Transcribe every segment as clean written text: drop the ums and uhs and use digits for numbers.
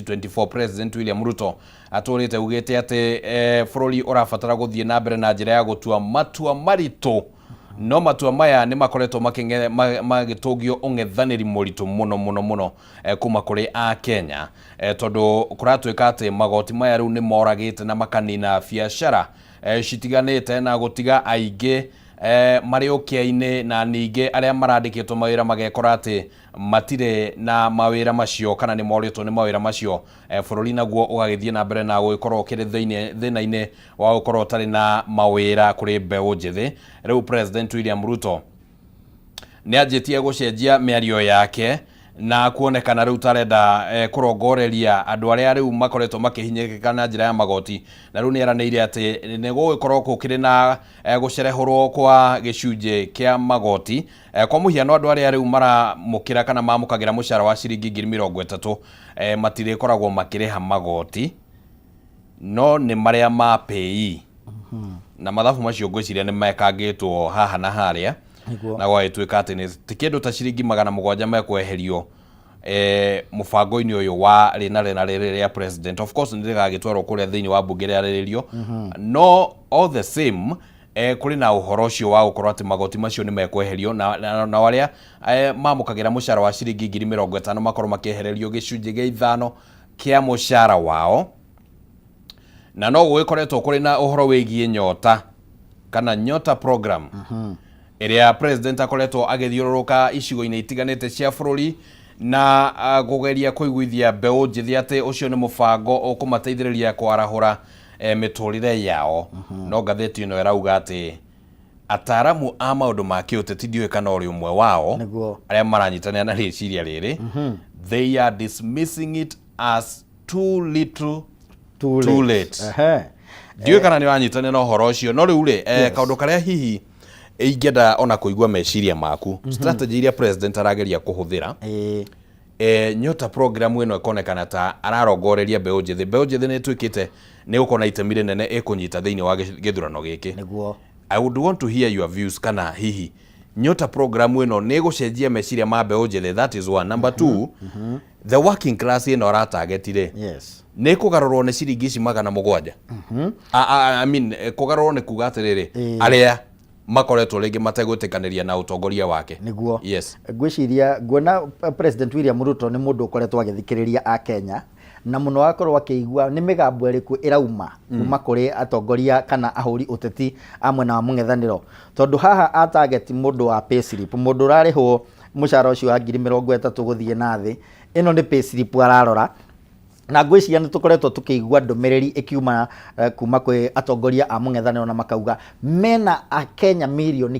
2024 President William Ruto atũrĩte ugĩte atĩ bũrũri ũrabatara gũthiĩ na mbere na njĩra ya gũtua matua maritũ, no matua maya nĩ makoretwo magĩtũngio ũng'ethanĩri mũritũ mũno mũno mũno kuma kũrĩ a Kenya, tondũ kũratuĩka atĩ magoti maya rĩu nĩ moragĩte na makanina biacara citiganĩte na gũtiga aingĩ marĩ ũkĩa-inĩ, na ningĩ arĩa marandĩkĩtwo mawĩra magekora atĩ matirĩ na mawĩra macio kana nĩ morĩtwo nĩ mawĩra macio. Bũrũri naguo ũgagĩthiĩ na mbere na gũgĩkorwo ũkĩrĩ thĩinĩ thĩna-inĩ wa gũkorwo ũtarĩ na mawĩra kũrĩ mbeũ njĩthĩ. Rĩu President William Ruto nĩ anjĩtie gũcenjia mĩario yake na kuonekana rĩu tarenda kũrongoreria andũ arĩa rĩu makoretwo makĩhinyĩrĩrĩka na njĩra ya magoti, na rĩu nĩ eranĩire atĩ nĩ gũgĩkorwo gũkĩrĩ na gũcerehũrwo kwa gĩcunjĩ kĩa magoti. Kwa mũhiano, andũ arĩa rĩu maramũkĩra kana mamũkagĩra mũcara wa ciringi 30,000 matirĩkoragwo makĩrĩha magoti, no nĩ marĩa ma PAYE, na mathabu macio ngwĩciria nĩ mekangĩtwo haha na harĩa na gwagĩtuĩka atĩ nĩ ti kĩndũ ta ciringi 700 mekweherio mũbango-inĩ ũyũ wa rĩna rĩna rĩrĩ rĩa president. Of course nĩ rĩgagĩtwarwo kũrĩa thĩinĩ wa mbunge rĩarĩrĩrio, no all the same kũrĩ na ũhoro ũcio wa gũkorwo atĩ magoti macio nĩ mekweherio, na arĩa mamũkagĩra mũcara wa ciringi 50,000 makorwo makĩehererio gĩcunjĩ gĩa ithano kĩa mũcara wao. Na no gũgĩkoretwo kũrĩ na ũhoro wĩgiĩ Nyota kana Nyota program ĩrĩa president akoretwo agĩthiũrũrũka icigo-inĩ itiganĩte cia bũrũri na kũgeria kũiguithia mbeũ njĩthĩ atĩ ũcio nĩ mũbango ũkũmateithĩrĩria kwarahũra mĩtũrĩre yao. No ngathĩti ĩno ĩrauga atĩ ataaramu a maũndũ ma kĩũteti, ndiũĩ kana ũrĩ ũmwe wao, arĩa maranyitanĩra na rĩciria rĩrĩ, they are dismissing it as too little too too late. Ndiũĩ kana nĩ ũranyitanĩra na ũhoro ũcio, no rĩu rĩ kaũndũ karĩa hihi ingĩenda ona kũigua meciria maku, strategy iria president arageria kũhũthĩra, Nyota program ĩno ĩkonekana ta ararongoreria mbeũ njĩthĩ. Mbeũ njĩthĩ nĩ ĩtuĩkĩte nĩ gũkorwo na itemi rĩnene ĩkũnyita thĩinĩ wa gĩthurano gĩkĩ. I would want to hear your views kana hihi Nyota program ĩno nĩ ĩgũcenjia meciria ma mbeũ njĩthĩ. That is one. Number two, the working class ĩno aratarget rĩ, nĩ kũgarũrwo nĩ ciringi ici 700? I mean, kũgarũrwo nĩ kuga atĩrĩrĩ, arĩa makoretwo rĩngĩ mategwĩtĩkanĩria na ũtongoria wake. Ngwĩciria nguona President William Ruto nĩ mũndũ ũkoretwo agĩthikĩrĩria a Kenya na mũno akorwo akĩigua nĩ mĩgambo ĩrĩkũ ĩrauma kuma kũrĩ atongoria kana ahũri ũteti a mwena wa mũng'ethanĩro, tondũ haha a target mũndũ wa payslip, mũndũ ũrarĩhwo mũcara ũcio wa 30,000 gũthiĩ na thĩ. Ĩno nĩ payslip ararora, na ngwĩciria nĩ tũkoretwo tũkĩigua ndũmĩrĩri ĩkiuma kuma kwĩ atongoria a mũng'ethanĩro, na makauga mena akenya 9 mirioni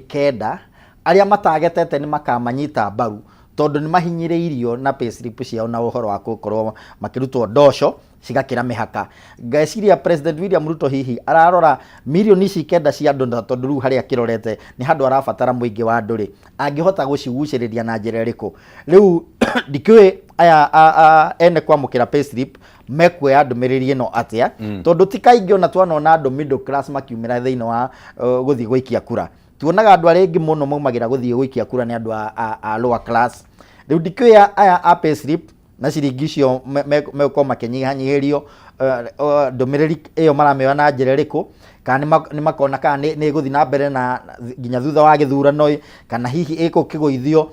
arĩa matagetete nĩ makamanyita mbaru, tondũ nĩ mahinyĩrĩirio na payslip ciao na ũhoro wa gũkorwo makĩrutwo ndoco cigakĩra mĩhaka. Ngeciria President William Ruto hihi ararora 9 mirioni ici cia andũ, na tondũ rĩu harĩa akĩrorete nĩ handũ arabatara mũingĩ wa andũ rĩ, angĩhota gũcigucĩrĩria na njĩra ĩrĩkũ? Rĩu ndikĩũĩ aya ene kwamũkĩra payslip mekuoya ndũmĩrĩri ĩno atĩa, tondũ ti kaingĩ ona twanona andũ middle class makiumĩra thĩinĩ wa gũthiĩ gũikia kura. Tuonaga andũ arĩa aingĩ mũno maumagĩra gũthiĩ gũikia kura nĩ andũ a lower class. Rĩu ndikĩũĩ aya a payslip na ciringi icio megũkorwo makĩnyihanyihĩrio ndũmĩrĩri ĩyo maramĩoya na njĩra ĩrĩkũ, kana nĩ makona kana nĩ ĩgũthiĩ na mbere na nginya thutha wa gĩthurano ĩ, kana hihi ĩgũkĩgũithio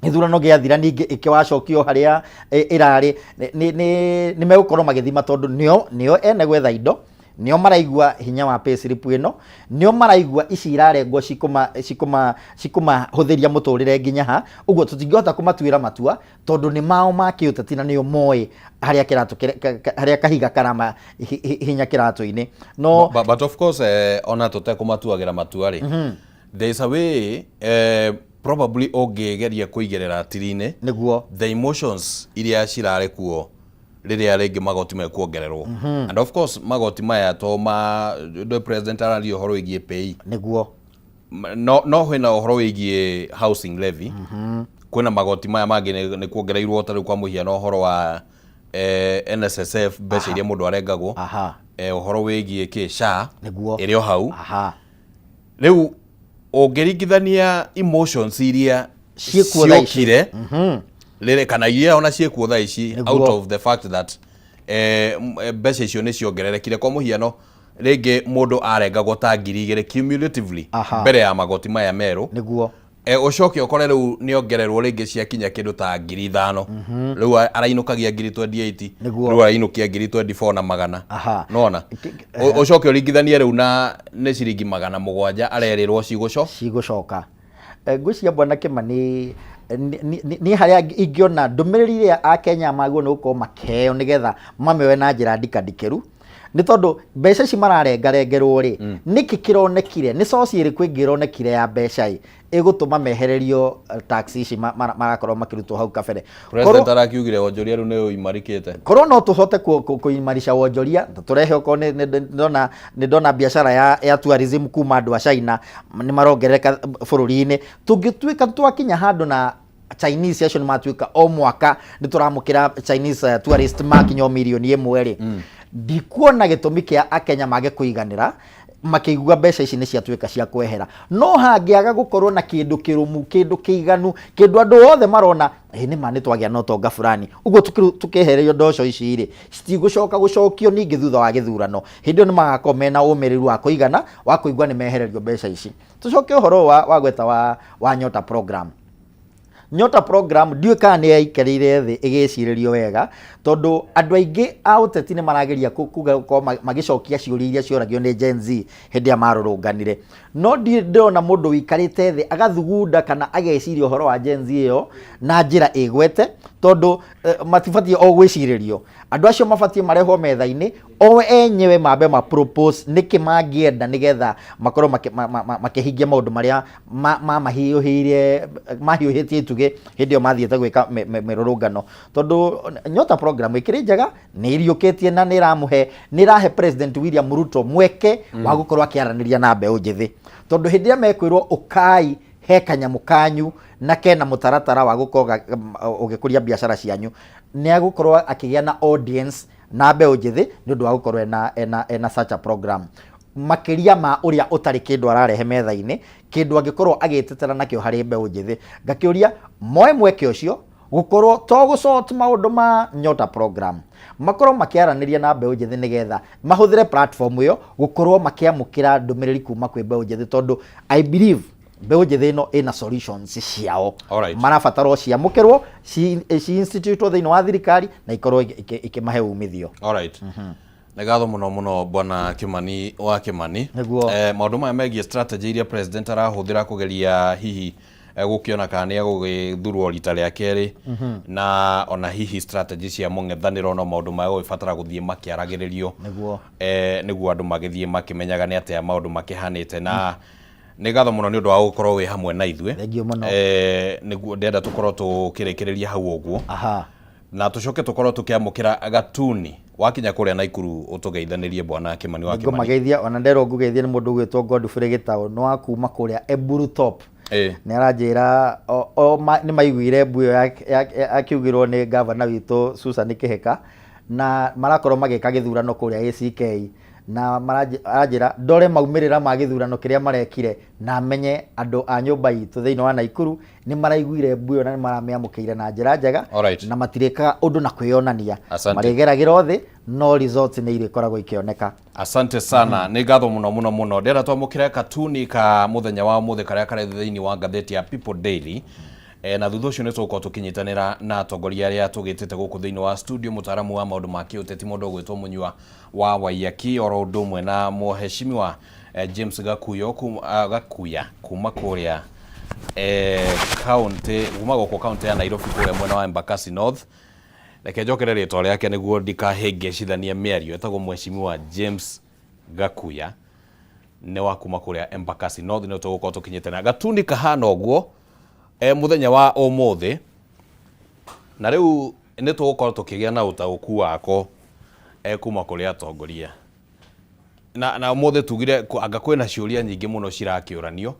gĩthurano gĩathira ningĩ ĩkĩwacokio harĩa ĩrarĩ. Nĩ megũkorwo magĩthima, tondũ nĩo ene gwetha indo, nĩo maraigua hinya wa payslip ĩno, nĩo maraigua ici irarengwo cikũmahũthĩria mũtũrĩre nginya ha. Ũguo tũtingĩhota kũmatuĩra matua, tondũ nĩ mao ma kĩũteti na nĩo moĩ harĩa kĩratũ harĩa kahiga karama hinya kĩratũ-inĩ, no But of course ona tũtekũmatuagĩra matua rĩ, there is a way probably ũngĩgeria kũigĩrĩra tiri-inĩ the emotions iria cirarĩ kuo rĩrĩa rĩngĩ magoti mekuongererwo. And of course magoti maya to ma ndũ president araria ũhoro wĩgiĩ pay. No kwĩna ũhoro wĩgiĩ housing levy, kwĩna magoti maya mangĩ nĩ kuongereirwo, ta rĩu kwa mũhiano ũhoro wa NSSF, mbeca iria mũndũ arengagwo, ũhoro wĩgiĩ kĩ SHA ĩrĩ o hau. Rĩu ũngĩringithania emotions iria ciĩkuo thaa ici. Ciokire. Rĩrĩ kana iria ona ciĩkuo thaa ici, Nĩguo. out of the fact that mbeca icio nĩ ciongererekire. Kwa mũhiano, rĩngĩ mũndũ arengagwo ta 2000 cumulatively mbere ya magoti maya merũ. Ũcoke ũkore rĩu nĩ ongererwo rĩngĩ ciakinya kĩndũ ta 5000. Rĩu arainũkagia ngiri 28. Rĩu arainũkia ngiri 24 na magana. Nona ũcoke ũringithanie rĩu na nĩ ciringi 700 arerĩrwo cigũco Cigũcoka. Ngwĩciria Bwana Kĩmani nĩ harĩa ingĩona ndũmĩrĩri ĩrĩa Akenya magĩrĩirwo nĩ gũkorwo makĩheo nĩgetha mamĩoe na njĩra ndikandikĩru, nĩ tondũ mbeca ici mararengarengerwo rĩ, nĩkĩ kĩronekire? Nĩ source ĩrĩkũ ĩngĩ ĩronekire ya mbeca ĩ ĩgũtũma mehererio tax ici marakorwo makĩrutwo hau kabere? President arakiugire wonjoria rĩu nĩ ũimarikĩte. Korwo no tũhote kũimarisha wonjoria na tũrehe okorwo nĩ ndona biacara ya tourism kuma andũ a China nĩ marongerereka bũrũri-inĩ, tũngĩtuĩka twakinya handũ na Chinese acio nĩ matuĩka o mwaka nĩ tũramũkĩra Chinese tourist makinya o mirioni 1 rĩ, ndikuona gĩtũmi kĩa Akenya mage kũiganĩra makĩigua mbeca ici nĩ ciatuĩka cia kwehera. No hangĩaga gũkorwo na kĩndũ kĩrũmu, kĩndũ kĩiganu, kĩndũ andũ othe marona ĩ nĩ ma nĩ twagĩa na ũtonga fulani ũguo, tũkĩehererio ndoco ici rĩ, citigũcoka gũcokio ningĩ thutha wa gĩthurano. Hĩndĩ ĩyo nĩ magakorwo mena ũmĩrĩru wa kũigana wa kũigua nĩ mehererio mbeca ici. Tũcoke ũhoro wa gweta wa Nyota program. Nyota program ndiũĩ kana nĩ yaikarĩire thĩ ĩgĩcirĩrio wega, tondũ andũ aingĩ a ũteti nĩ marageria kuga gũkorwo magĩcokia ciũria iria cioragio nĩ Gen Z hĩndĩ ĩrĩa marũrũnganire, no ndirĩ ndĩrona mũndũ wĩikarĩte thĩ agathugunda kana ageciria ũhoro wa Gen Z ĩyo na njĩra ĩgwete, tondũ matibatiĩ o gwĩcirĩrio. Andũ acio mabatiĩ marehwo metha-inĩ o enyewe mambe ma propose nĩkĩ mangĩenda nĩgetha makorwo makĩhingia maũndũ marĩa mahiũhĩire mahiũhĩtie itugĩ hĩndĩ ĩyo mathiĩte gwĩka mĩrũrũngano, tondũ Nyota program ĩkĩrĩ njega, nĩ ĩriũkĩtie na nĩ ĩramũhe, nĩ ĩrahe President William Ruto mweke wa gũkorwo akĩaranĩria na mbeũ njĩthĩ, tondũ hĩndĩ ĩrĩa mekwĩrwo ũkai he kanyamũ kanyu na kena mũtaratara wa gũkorwo ũgĩkũria biacara cianyu, nĩ agũkorwo akĩgĩa na audience na mbeũ njĩthĩ nĩ ũndũ wa gũkorwo ena such a program, makĩria ma ũrĩa ũtarĩ kĩndũ ararehe metha-inĩ, kĩndũ angĩkorwo agĩtetera nakĩo harĩ mbeũ njĩthĩ. Ngakĩũria moe mweke ũcio gũkorwo to gũsort maũndũ ma Nyota program, makorwo makĩaranĩria na mbeũ njĩthĩ nĩgetha mahũthĩre platform ĩyo gũkorwo makĩamũkĩra ndũmĩrĩri kuma kwĩ mbeũ njĩthĩ, tondũ I believe mbeũ njĩthĩ ĩno ĩna solutions ciao. Marabatara o ciamũkĩrwo ci institute thĩinĩ wa thirikari na ikorwo ikĩmahe umithio. Alright. Nĩ ngatho mũno mũno, Bwana Kimani wa Kimani. Maũndũ maya megiĩ strategy iria president arahũthĩra kũgeria hihi gũkĩona kana nĩ egũgĩthurwo rita rĩa kerĩ, na ona hihi strategy cia mũng'ethanĩro, no maũndũ maya gũgĩbatara gũthiĩ makĩaragĩrĩrio nĩguo andũ magĩthiĩ makĩmenyaga nĩ atĩa maũndũ makĩhanĩte. Na nĩ ngatho mũno nĩ ũndũ wa gũkorwo wĩ hamwe na ithuĩ. Thengiũ mũno. Nĩguo ndĩrenda tũkorwo tũkĩrĩkĩrĩria hau ũguo na tũcoke tũkorwo tũkĩamũkĩra gatuni wakinya kũrĩa Naikuru. Ũtũgeithanĩrie Bwana Kimani wa Kimani. Ngũmageithia. Ona nderwo ngũgeithie nĩ mũndũ ũgwĩtwo Godfrey Gĩtaũ, nĩ wa kuma kũrĩa Eburu Top. Nĩ aranjĩra nĩ maiguire mbu ĩyo akiugirwo nĩ gavana witũ Susan Kĩhĩka, na marakorwo magĩka gĩthurano kũrĩa ACK, na aranjĩra ndore maumĩrĩra ma gĩthurano kĩrĩa marekire na menye andũ a nyũmba itũ thĩinĩ wa Naikuru nĩ maraiguire mbu ĩyo na nĩ maramĩamũkĩire na njĩra njega na matirĩkaga ũndũ na kwĩyonania. Marĩgeragĩra thĩ, no results nĩ irĩkoragwo ikĩoneka. Asante sana. Nĩ ngatho mũno mũno mũno. Ndĩrenda twamũkĩre katuni ka mũthenya wa ũmũthĩ karĩa karĩ thĩinĩ wa ngathĩti ya People Daily. Na thutha ũcio nĩ tũgũkorwo tũkĩnyitanĩra na atongoria arĩa tũgĩtĩte gũkũ thĩinĩ wa studio, mũtaaramu wa maũndũ ma kĩũteti mũndũ ũgwĩtwo Mũnyua wa Waiyaki, oro ũndũ ũmwe na mũheshimiwa James Gakuyo Gakuya kuma kũrĩa county, kuma gũkũ county ya Nairobi, kũrĩa mwena wa Embakasi North. Reke njokere rĩtwa rĩake nĩguo ndikahĩngĩcithanie mĩario. Etagwo Mheshimiwa James Gakuya, nĩ wa kuma kũrĩa Embakasi North. Nĩ tũgũkorwo tũkinyĩte na gatuni kahana ũguo mũthenya wa ũmũthĩ, na rĩu nĩ tũgũkorwo tũkĩgĩa na ũtaũku wako kuma kũrĩ atongoria. Na ũmũthĩ tugire anga kwĩna ciũria nyingĩ mũno cirakĩũranio,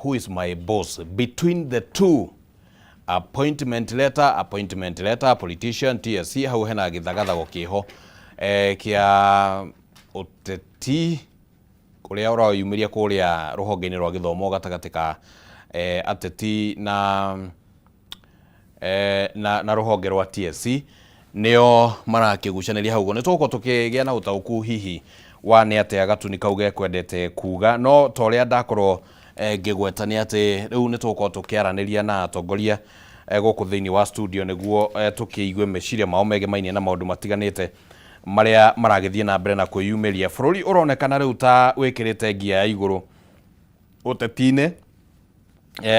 who is my boss between the two appointment letter, appointment letter, politician, TSC? Hau hena gĩthagathago kĩho kĩa ũteti ũrĩa ũroyumĩria kũrĩa rũhonge-inĩ rwa gĩthomo gatagatĩ ka ateti na na rũhonge rwa TSC nĩo marakĩgucanĩria hau ũguo. Nĩ tũgũkorwo tũkĩgĩa na ũtaũku hihi wa nĩ atĩa gatuni kau gekwendete kuga, no ta ũrĩa ndakorwo ngĩgweta nĩ atĩ rĩu nĩ tũgũkorwo tũkĩaranĩria na atongoria gũkũ thĩinĩ wa studio nĩguo tũkĩigue meciria mao megemainie na maũndũ matiganĩte marĩa maragĩthiĩ na mbere na kwĩyumĩria. Bũrũri ũronekana rĩu ta wĩkĩrĩte ngia ya igũrũ ũteti-inĩ,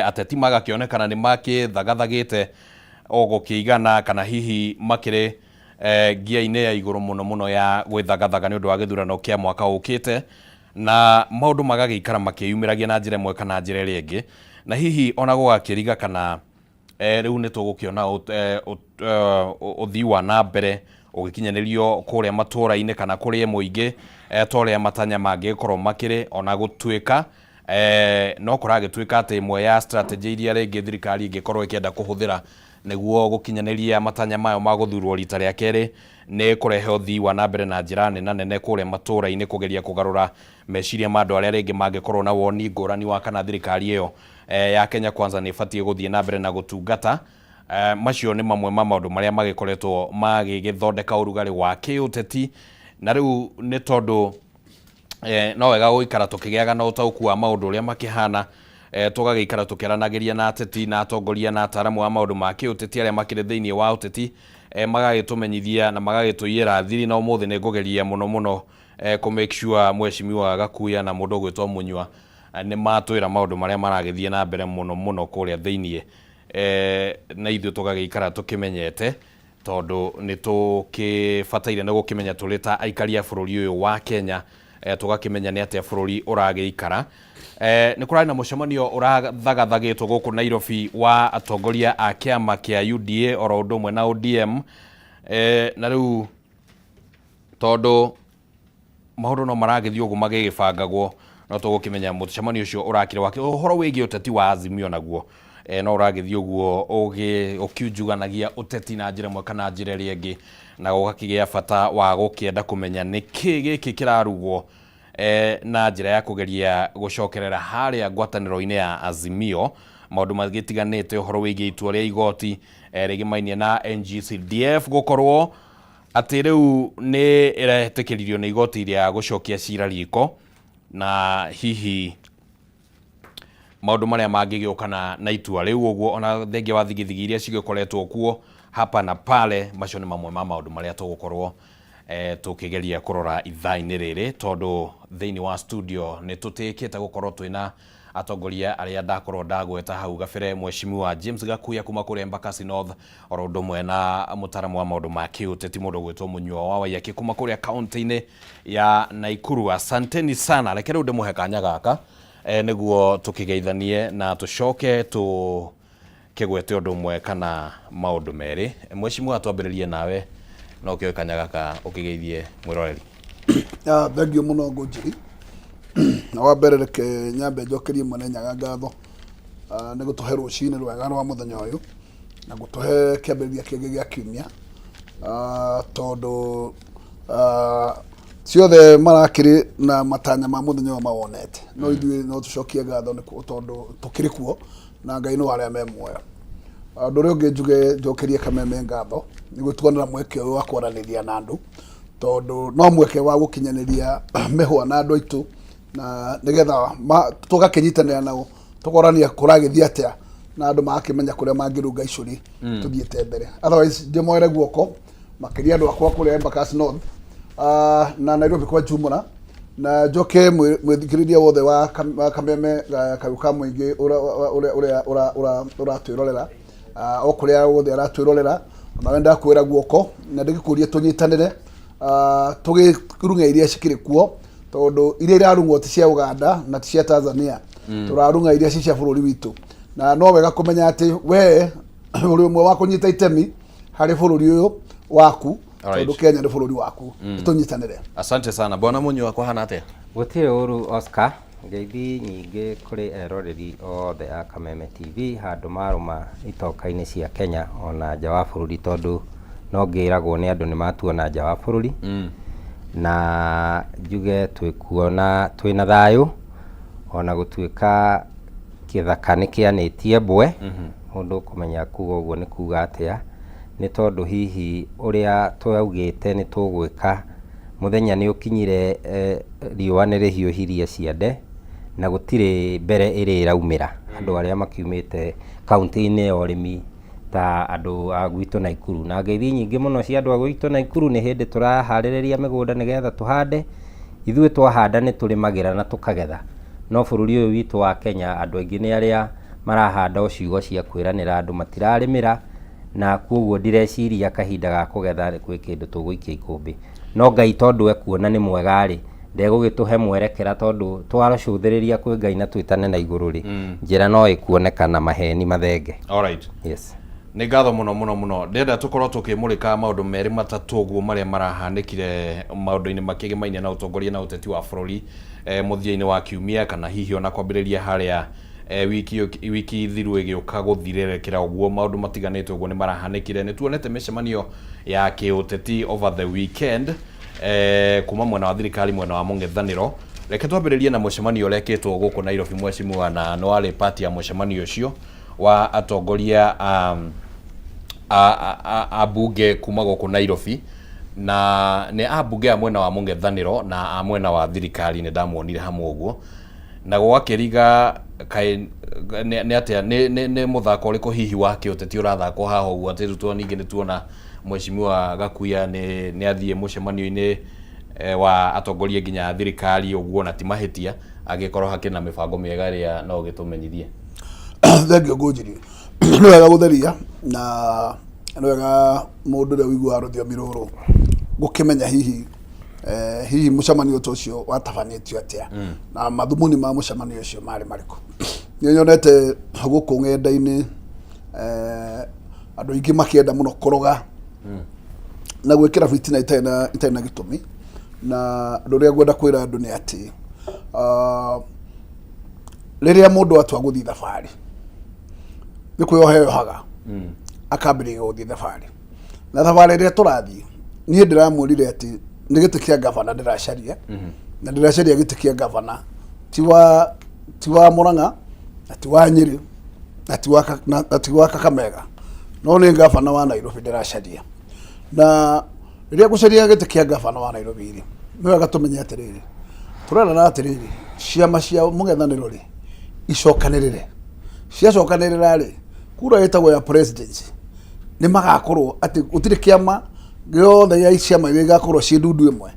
ateti magakĩonekana nĩ makĩthagathagĩte o gũkĩigana kana hihi makĩrĩ ngia-inĩ ya igũrũ mũno mũno ya gwĩthagathaga nĩ ũndũ wa gĩthurano kĩa mwaka ũkĩte, na maũndũ magagĩikara makĩyumĩragia na njĩra ĩmwe kana njĩra ĩrĩa ĩngĩ, na hihi ona gũgakĩriga kana rĩu nĩ tũgũkĩona ũthii wa na mbere ũgĩkinyanĩrio kũrĩa matũra-inĩ kana kũrĩ mũingĩ ta ũrĩa matanya mangĩkorwo makĩrĩ, ona gũtuĩka no kũragĩtuĩka atĩ ĩmwe ya strategy iria rĩngĩ thirikari ĩngĩkorwo ĩkĩenda kũhũthĩra nĩguo gũkinyanĩria matanya mayo ma gũthurwo rita rĩa kerĩ nĩ kũrehe ũthii wa na mbere na njĩra nene nene kũrĩa matũra-inĩ, kũgeria kũgarũra meciria ma andũ arĩa rĩngĩ mangĩkorwo na woni ngũrani wa kana thirikari ĩyo ya Kenya Kwanza nĩ ĩbatiĩ gũthiĩ na mbere na gũtungata. Macio nĩ mamwe ma maũndũ marĩa magĩkoretwo magĩgĩthondeka ũrugarĩ wa kĩũteti, na rĩu nĩ tondũ no wega gũikara tũkĩgĩaga na ũtaũku wa maũndũ ũrĩa makĩhana, tũgagĩikara tũkĩaranagĩria na ateti na atongoria na ataramu a maũndũ ma kĩũteti arĩa makĩrĩ thĩinĩ wa ũteti, magagĩtũmenyithia na magagĩtũiyĩra thiri, na ũmũthĩ nĩ ngũgeria mũno mũno kũ make sure mheshimiwa Gakuya na mũndũ ũgwĩtwo Munyua nĩ matwĩra maũndũ marĩa maragĩthiĩ na mbere mũno mũno kũrĩa thĩinĩ, na ithuĩ tũgagĩikara tũkĩmenyete tondũ nĩ tũkĩbataire nĩ gũkĩmenya tũrĩ ta aikari a bũrũri ũyũ wa Kenya, tũgakĩmenya nĩ atĩa bũrũri ũragĩikara. Nĩ kũrarĩ na mũcemanio ũrathagathagĩtwo gũkũ Nairobi wa atongoria a kĩama kĩa UDA oro ũndũ ũmwe na ODM, na rĩu tondũ maũndũ no maragĩthiĩ ũguo magĩgĩbangagwo, no tũgũkĩmenya mũcemanio ũcio ũrakĩrĩ wake. Ũhoro wĩgiĩ ũteti wa Azimio naguo no ũragĩthiĩ ũguo ũkiunjuganagia ũteti na njĩra ĩmwe kana njĩra ĩrĩa ĩngĩ, na gũgakĩgĩa bata wa gũkĩenda kũmenya nĩkĩ gĩkĩ kĩrarugwo na njĩra ya kũgeria gũcokerera harĩa ngwatanĩro-inĩ ya Azimio maũndũ magĩtiganĩte, ũhoro wĩgiĩ itua rĩa igoti rĩgĩmainie na NGCDF gũkorwo atĩ rĩu nĩ ĩretĩkĩririo nĩ igoti rĩa gũcokia cira riko, na hihi maũndũ marĩa mangĩgĩũka na itua rĩu ũguo, ona thengia wa thigithigi iria cigĩkoretwo kuo hapa na pale, macio nĩ mamwe ma maũndũ marĩa tũgũkorwo tũkĩgeria kũrora ithaa-inĩ rĩrĩ, tondũ thĩinĩ wa studio nĩ tũtĩkĩte gũkorwo twĩna atongoria arĩa ndakorwo ndagweta hau gabere, mheshimiwa James Gakuya kuma kũrĩa Embakasi North, oro ũndũ ũmwe na mũtaramu wa maũndũ ma kĩũteti mũndũ ũgwĩtwo Mũnyua wa Waiyaki kuma kũrĩa kaunti-inĩ ya Nakuru. Asanteni sana, reke rĩu ndĩmũhe kanya gaka nĩguo tũkĩgeithanie na tũcoke tũkĩgwete ũndũ ũmwe kana maũndũ merĩ. Mheshimiwa, twambĩrĩrie nawe no ũkĩoe kanya gaka ũkĩgeithie mwĩroreri. Thengiũ mũno Ngũnjiri. Na wa mbere reke nyambe njokerie Mwene Nyaga ngatho nĩ gũtũhe rũcinĩ rwega rwa mũthenya ũyũ na gũtũhe kĩambĩrĩria kĩngĩ gĩa kiumia, tondũ ciothe marakĩrĩ na matanya ma mũthenya ũyũ mawonete, no ithuĩ no tũcokie ngatho nĩ tondũ tũkĩrĩ kuo na Ngai nĩ wa arĩa me muoyo. Ũndũ ũrĩa ũngĩ njuge njokerie Kameme ngatho nĩ gũtuonera mweke ũyũ wa kwaranĩria na andũ, tondũ no mweke wa gũkinyanĩria mĩhwa na andũ aitũ, na nĩgetha tũgakĩnyitanĩra nao tũkorania kũragĩthiĩ atĩa na andũ magakĩmenya kũrĩa mangĩrunga icũri tũthiĩte mbere. Otherwise ndĩmoere guoko makĩria andũ akwa kũrĩa Embakasi North na Nairobi kwa jumla, na njoke mwĩthikĩrĩria wothe wa Kameme kayũ ka mũingĩ ũrĩa ũratwĩrorera, o kũrĩa wothe aratwĩrorera, onawe ndakwĩra guoko na ndĩgĩkũrie tũnyitanĩre, tũgĩrung'e iria cikĩrĩ kuo, tondũ iria irarung'wo ti cia Uganda na ti cia Tanzania, tũrarung'a iria ci cia bũrũri witũ, na no wega kũmenya atĩ we ũrĩ ũmwe wa kũnyita itemi harĩ bũrũri ũyũ waku, tondũ Kenya nĩ bũrũri waku, tũnyitanĩre. Asante sana bwana Munyua, kwahana atĩa? Gũtirĩ ũru Oscar, ngeithi nyingĩ kũrĩ eroreri othe a Kameme TV handũ marũma itoka-inĩ cia Kenya ona nja wa bũrũri, tondũ no ngĩragwo nĩ andũ nĩ matuona nja wa bũrũri, na njuge twĩkuona twĩna thayũ ona gũtuĩka kĩthaka nĩ kĩanĩtie mbwe. Mũndũ ũkũmenya kuga ũguo nĩ kuga atĩa, nĩ tondũ hihi ũrĩa twaugĩte nĩ tũgwĩka, mũthenya nĩ ũkinyire riũa nĩ rĩhiũhirie ciande, na gũtirĩ mbere ĩrĩ ĩraumĩra. Andũ arĩa makiumĩte kauntĩ-inĩ ya ũrĩmi ta andũ a gwitũ Naikuru. Na ngeithi nyingĩ mũno cia andũ a gwitũ Naikuru, nĩ hĩndĩ tũraharĩrĩria mĩgũnda nĩgetha tũhande. Ithuĩ twahanda nĩ tũrĩmagĩra na tũkagetha, no bũrũri ũyũ witũ wa Kenya andũ aingĩ nĩ arĩa marahanda o ciugo cia kwĩranĩra andũ matirarĩmĩra, na kwoguo ndireciria kahinda ga kũgetha gwĩ kĩndũ tũgũikia ikũmbĩ. No Ngai tondũ ekuona nĩ mwega rĩ, ndegũgĩtũhe mwerekera tondũ twacũthĩrĩria kwĩ Ngai na twĩtane na igũrũ rĩ, njĩra no ĩkuoneka na maheni mathenge. Alright. Yes. Nĩ ngatho mũno mũno mũno. Ndĩrenda tũkorwo tũkĩmũrĩka maũndũ merĩ matatũ ũguo marĩa marahanĩkire maũndũ-inĩ makĩgemaine na ũtongoria na ũteti wa bũrũri eh, mũthia-inĩ wa kiumia kana hihi ona kwambĩrĩria harĩa eh, wiki wiki thiru ĩgĩũka gũthirerekera ũguo maũndũ matiganĩte ũguo nĩ marahanĩkire. Nĩ tuonete mĩcemanio ya kĩũteti over the weekend eh, kuma mwena wa thirikari mwena wa mũng'ethanĩro. Reke twambĩrĩrie na mũcemanio ũrekĩtwo gũkũ Nairobi mheshimiwa, na nĩ warĩ part ya mũcemanio ũcio wa atongoria a a, a, a bunge kuma gũkũ Nairobi na nĩ ambunge a mwena wa mũng'ethanĩro na a mwena wa thirikari nĩ ndamuonire hamwe ũguo na gwakĩriga kaĩ nĩ nĩ atĩa nĩ nĩ nĩ mũthako ũrĩkũ hihi wa kĩũteti ũrathakwo haha ũguo atĩ rĩu tuo ningĩ nĩ tuona mheshimiwa Gakuya nĩ nĩ athiĩ mũcemanio-inĩ eh, wa atongoria nginya a thirikari ũguo na ti mahĩtia angĩkorwo hakĩrĩ na mĩbango mĩega ĩrĩa no ũgĩtũmenyithie. Thengiũ Ngũnjiri. Nĩ wega gũtheria na nĩ wega mũndũ ũrĩa ũiguaga rũthiomi rũrũ gũkĩmenya hihi eh, hihi mũcemanio ta ũcio watabanĩtio atĩa na mathumuni ma mũcemanio ũcio marĩ marĩkũ. Nĩ nyonete gũkũ ng'enda-inĩ eh, andũ aingĩ makĩenda mũno kũroga na gwĩkĩra bitina itarĩ na itarĩ na gĩtũmi na ũndũ ũrĩa ngwenda kwĩra andũ nĩ atĩ ah, rĩrĩa mũndũ atua gũthiĩ thabarĩ nĩ kwĩyoha eyohaga akambĩrĩria gũthiĩ thabarĩ na thabarĩ ĩrĩa tũrathiĩ niĩ ndĩramwĩrire atĩ nĩ gĩtĩ kĩa gavana ndĩracaria na ndĩracaria gĩtĩ kĩa gavana ti wa ti wa Murang'a na ti wa Nyĩrĩ na ti wa Ka- na na ti wa Kakamega no nĩ gavana wa Nairobi ndĩracaria na rĩrĩa ngũcaria gĩtĩ kĩa gavana wa Nairobi rĩ nĩ wega tũmenye atĩrĩrĩ tũrerana atĩrĩrĩ ciama cia mũng'ethanĩro rĩ icokanĩrĩre ciacokanĩrĩra rĩ kura ĩtagwo ya presidency nĩ magakorwo atĩ gũtirĩ kĩama gĩothe gĩa ciama iria igakorwo ciĩ ndundu ĩmwe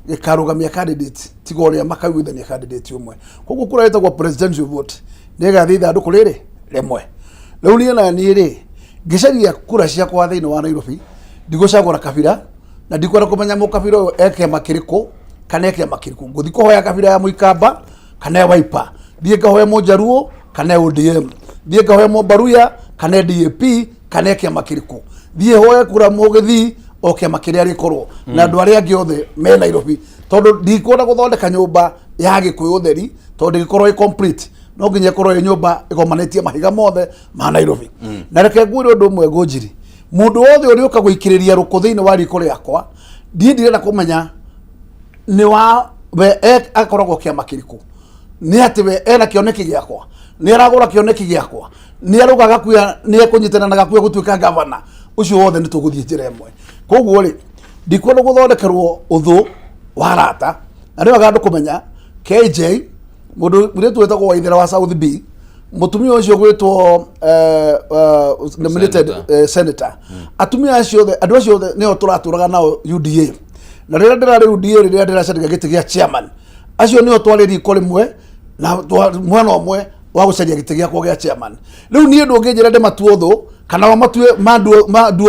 gĩkarũgamia candidate tiga ũrĩa makaiguithania candidate ũmwe koguo kura ĩtagwo presidential vote nĩ ĩgathiĩ ithandũkũ rĩrĩ rĩmwe rĩu niĩ na niĩ rĩ ngĩcaria kura ciakwa thĩinĩ wa Nairobi ndigũcagũra kabira na ndikwenda kũmenya mũkabira ũyũ e kĩama kĩrĩkũ kana e kĩama kĩrĩkũ ngũthiĩ kũhoya kabira ya mũikamba kana ya Wiper thiĩ ngahoe mũnjaruo kana ya ODM thiĩ ngahoe mũmbaruya kana ya DAP kana ya kĩama kĩrĩkũ thiĩ hoe kura mũgĩthii o kĩama kĩrĩa rĩkorwo na andũ arĩa angĩ othe me Nairobi tondũ ndikwenda gũthondeka nyũmba ya gĩkũyũ theri tondũ ndĩgĩkorwo ĩ complete no nginya ĩkorwo ĩ nyũmba ĩgomanĩtie mahiga mothe ma Nairobi na reke ngwĩre ũndũ ũmwe Ngũnjiri mũndũ wothe ũrĩa ũka gũikĩrĩria rũkũ thĩinĩ wa riko rĩakwa ndiĩ ndirenda kũmenya nĩ wa we akoragwo kĩama kĩrĩkũ nĩ atĩ we ena kĩoneki gĩakwa nĩ aragũra kĩoneki gĩakwa nĩ arũga gakuya nĩ ekũnyitana na gakuya gũtuĩka gavana ũcio wothe nĩ tũgũthiĩ njĩra ĩmwe koguo rĩ ndikwenda gũthondekerwo ũthũ wa arata na nĩ wega andũ kũmenya KJ mũndũ mũirĩtu wĩtagwo Waithera wa South B mũtumia ũcio gwĩtwo eh, eh, nominated Senator. eh, senator atumia acio othe andũ acio othe nĩo tũratũraga nao UDA na rĩrĩa ndĩrarĩ UDA rĩrĩa ndĩracaria gĩtĩ gĩa chairman acio nĩo twarĩ riko rĩmwe na mwena ũmwe wa gũcaria gĩtĩ gĩakwa gĩa chairman rĩu niĩ ndũngĩnjĩra ndĩmatue ũthũ kana o matue mandue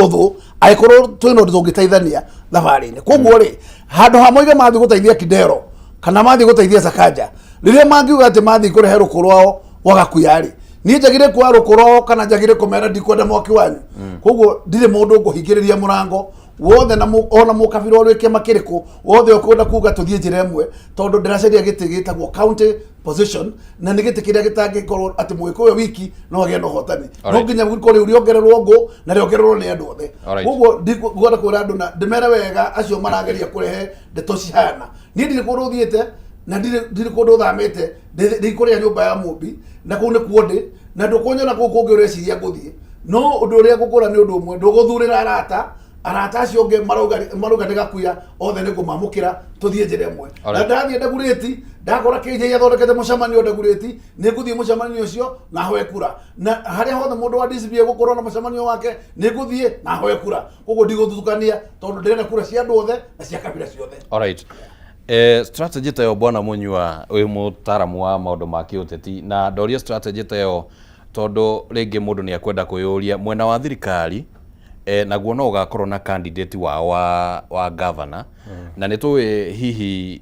ũthũ angĩkorwo twĩna ũndũ tũngĩteithania thabarĩ-inĩ koguo rĩ handũ ha moige mathiĩ gũteithia Kidero kana mathiĩ gũteithia Sakaja rĩrĩa mangiuga atĩ mathiĩ kũrehe rũkũ rwao gwagakuya rĩ niĩ njagire kuoya rũkũ rwao kana njagire kũmera ndikwenda mwaki wanyu koguo ndirĩ mũndũ ngũhingĩrĩria mũrango wothe na ona mũkabira ũrĩ kĩama kĩrĩkũ wothe ũkwenda kuga tũthiĩ njĩra ĩmwe tondũ ndĩracaria gĩtĩ gĩtagwo county position na nĩ gĩtĩ kĩrĩa gĩtangĩkorwo atĩ mũgĩkũyũ wiki no agĩe na ũhotani no nginya riko rĩu rĩongererwo ngũ na rĩongererwo nĩ andũ othe koguo ndikwenda kwĩra andũ na ndĩmere wega acio marageria kũrehe ndeto cihana niĩ ndirĩ kũndũ thiĩte na ndirĩ kũndũ thamĩte ndĩ kũrĩa nyũmba ya mũmbi na kũu nĩkuo ndĩ Na ndũkũnyona kũu kũngĩ ũreciria ngũthiĩ, no ũndũ ũrĩa ngũkwĩra nĩ ũndũ ũmwe, ndũgũthurĩra arata, arata acio angĩ marauga marauga nĩ gakuya, othe nĩ ngũmamũkĩra tũthiĩ njĩra ĩmwe. Na ndathiĩ Ndagurĩti, ndakora KJ athondekete mũcemanio Ndagurĩti, nĩ ngũthiĩ mũcemanio ũcio na hoe kura, na harĩa hothe mũndũ wa DCP egũkorwo na mũcemanio wake nĩ ngũthiĩ na hoe kura. Koguo ndigũthutũkania, tondũ ndĩrenda kura cia andũ othe na cia kabira ciothe. Alright. Strategy ta ĩyo, bwana Munyua, wĩ mũtaaramu wa maũndũ ma kĩũteti, na ndoria strategy ta ĩyo tondũ rĩngĩ mũndũ nĩ ekwenda kwĩyũria mwena wa thirikari, naguo no ũgakorwo na candidate wao wa governor, na nĩ tũĩ hihi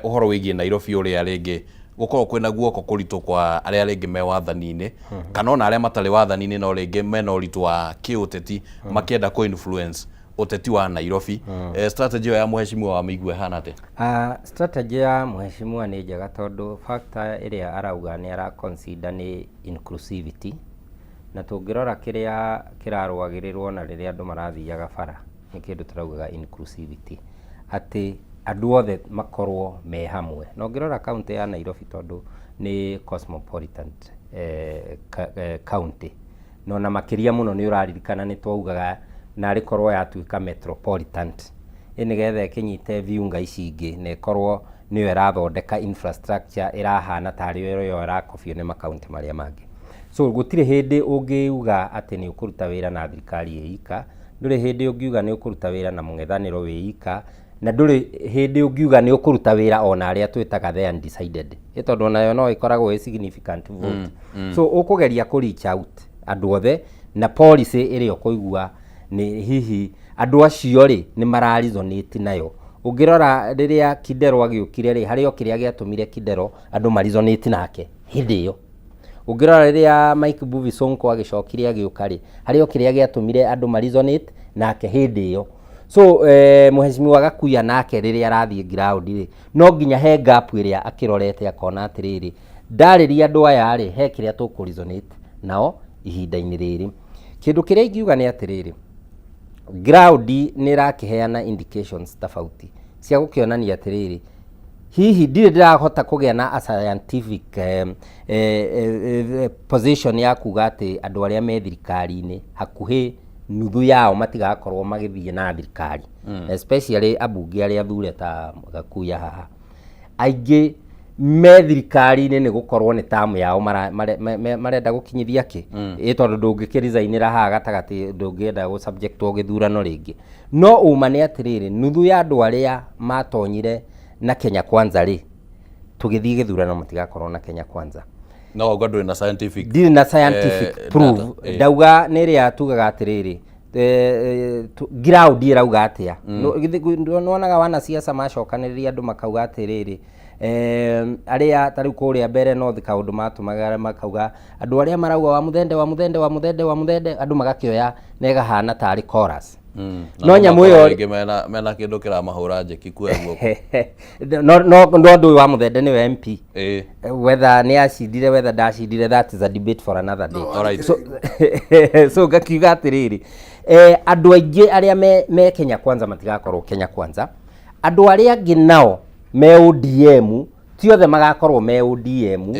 ũhoro wĩgiĩ Nairobi, ũrĩa rĩngĩ gũkorwo kwĩna guoko kũritũ kwa arĩa rĩngĩ me wathani-inĩ, kana ona arĩa matarĩ wathani-inĩ, no rĩngĩ mena ũritũ wa kĩũteti makĩenda kũ influence ũteti wa Nairobi. Strategy ĩyo ya mheshimiwa wa Mĩigua ĩhana atĩa? Strategy ya mheshimiwa nĩ njega, tondũ factor ĩrĩa arauga nĩ ara consider nĩ inclusivity, na tũngĩrora kĩrĩa kĩrarũagĩrĩrwo na rĩrĩa andũ marathiaga bara, nĩ kĩndũ tũraugaga inclusivity, atĩ andũ othe makorwo me hamwe. Na ũngĩrora kaunti ya Nairobi, tondũ nĩ cosmopolitan county, na ona makĩria mũno nĩ ũraririkana nĩ twaugaga narĩ korwo yatuĩka metropolitan ĩ, nĩgetha ĩkĩnyite viunga ici ingĩ na ĩkorwo nĩyo ĩrathondeka infrastructure ĩrahana tarĩ yo ĩrakobio nĩ makaunti marĩa mangĩ. So gũtirĩ hĩndĩ ũngĩuga atĩ nĩ ũkũruta wĩra na thirikari ĩ ika, ndũrĩ hĩndĩ ũngiuga nĩ ũkũruta wĩra na mũng'ethanĩro wĩ ika, na ndũrĩ hĩndĩ ũngiuga nĩ ũkũruta wĩra ona arĩa twĩtaga the undecided, ĩ tondũ onayo no ĩkoragwo ĩ significant vote. So ũkũgeria kũ reach out andũ othe na policy ĩrĩa ũkũigua nĩ hihi andũ acio rĩ nĩ mara resonate nayo. Ũngĩrora rĩrĩa Kidero agĩũkire rĩ, harĩ o kĩrĩa gĩatũmire Kidero andũ ma resonate nake hĩndĩ ĩyo. Ũngĩrora rĩrĩa Mike Mbuvi Sonko agĩcokire agĩũka rĩ, harĩ o kĩrĩa gĩatũmire andũ ma resonate nake hĩndĩ ĩyo. So mheshimiwa Gakuya nake rĩrĩa arathiĩ ground rĩ, no nginya he gap ĩrĩa akĩrorete akona atĩrĩrĩ, ndarĩria andũ aya rĩ, he kĩrĩa tũkũ resonate nao ihinda-inĩ rĩrĩ. Kĩndũ kĩrĩa ingiuga nĩ atĩrĩrĩ, ground nĩ ĩrakĩheana indications tofauti cia gũkĩonania atĩrĩrĩ, hihi ndirĩ ndĩrahota kũgĩa na a scientific position ya kuga atĩ andũ arĩa me thirikari-inĩ hakuhĩ nuthu yao matigakorwo magĩthiĩ na thirikari, especially ambunge arĩa athure ta Gakuya haha. Aingĩ me thirikari-inĩ nĩ gũkorwo nĩ tamu yao marenda gũkinyithia kĩ, ĩ tondũ ndũngĩkĩresignĩra haha gatagatĩ, ndũngĩenda gũ subjectwo gĩthurano rĩngĩ. No ũma nĩ atĩrĩrĩ, nuthu ya andũ arĩa matonyire na Kenya Kwanza rĩ, tũgĩthiĩ gĩthurano matigakorwo na Kenya Kwanza. No wauga ndũrĩ na scientific Ndirĩ na scientific proof. Data. Ndauga nĩ ĩrĩa tugaga atĩrĩrĩ, ground ĩrauga atĩa. Nĩwonaga wanasiasa macokanĩrĩria andũ makauga atĩrĩrĩ, arĩa ta rĩu kũrĩa mbere North kaũndũ matũmaga makauga andũ arĩa marauga wa Muthende, wa Muthende, wa Muthende, wa Muthende, andũ magakĩoya na ĩgahana tarĩ chorus. No nyamũ ĩyo rĩngĩ mena kĩndũ kĩramahũra njeki kuoya guoko. No ũndũ ũyũ wa Muthende nĩwe MP, whether nĩ acindire, whether ndacindire, that is a debate for another day. No, Alright. So ngakiuga atĩrĩrĩ, andũ aingĩ arĩa me Kenya Kwanza matigakorwo Kenya Kwanza. Andũ arĩa angĩ nao me ODM, ti othe magakorwo me ODM.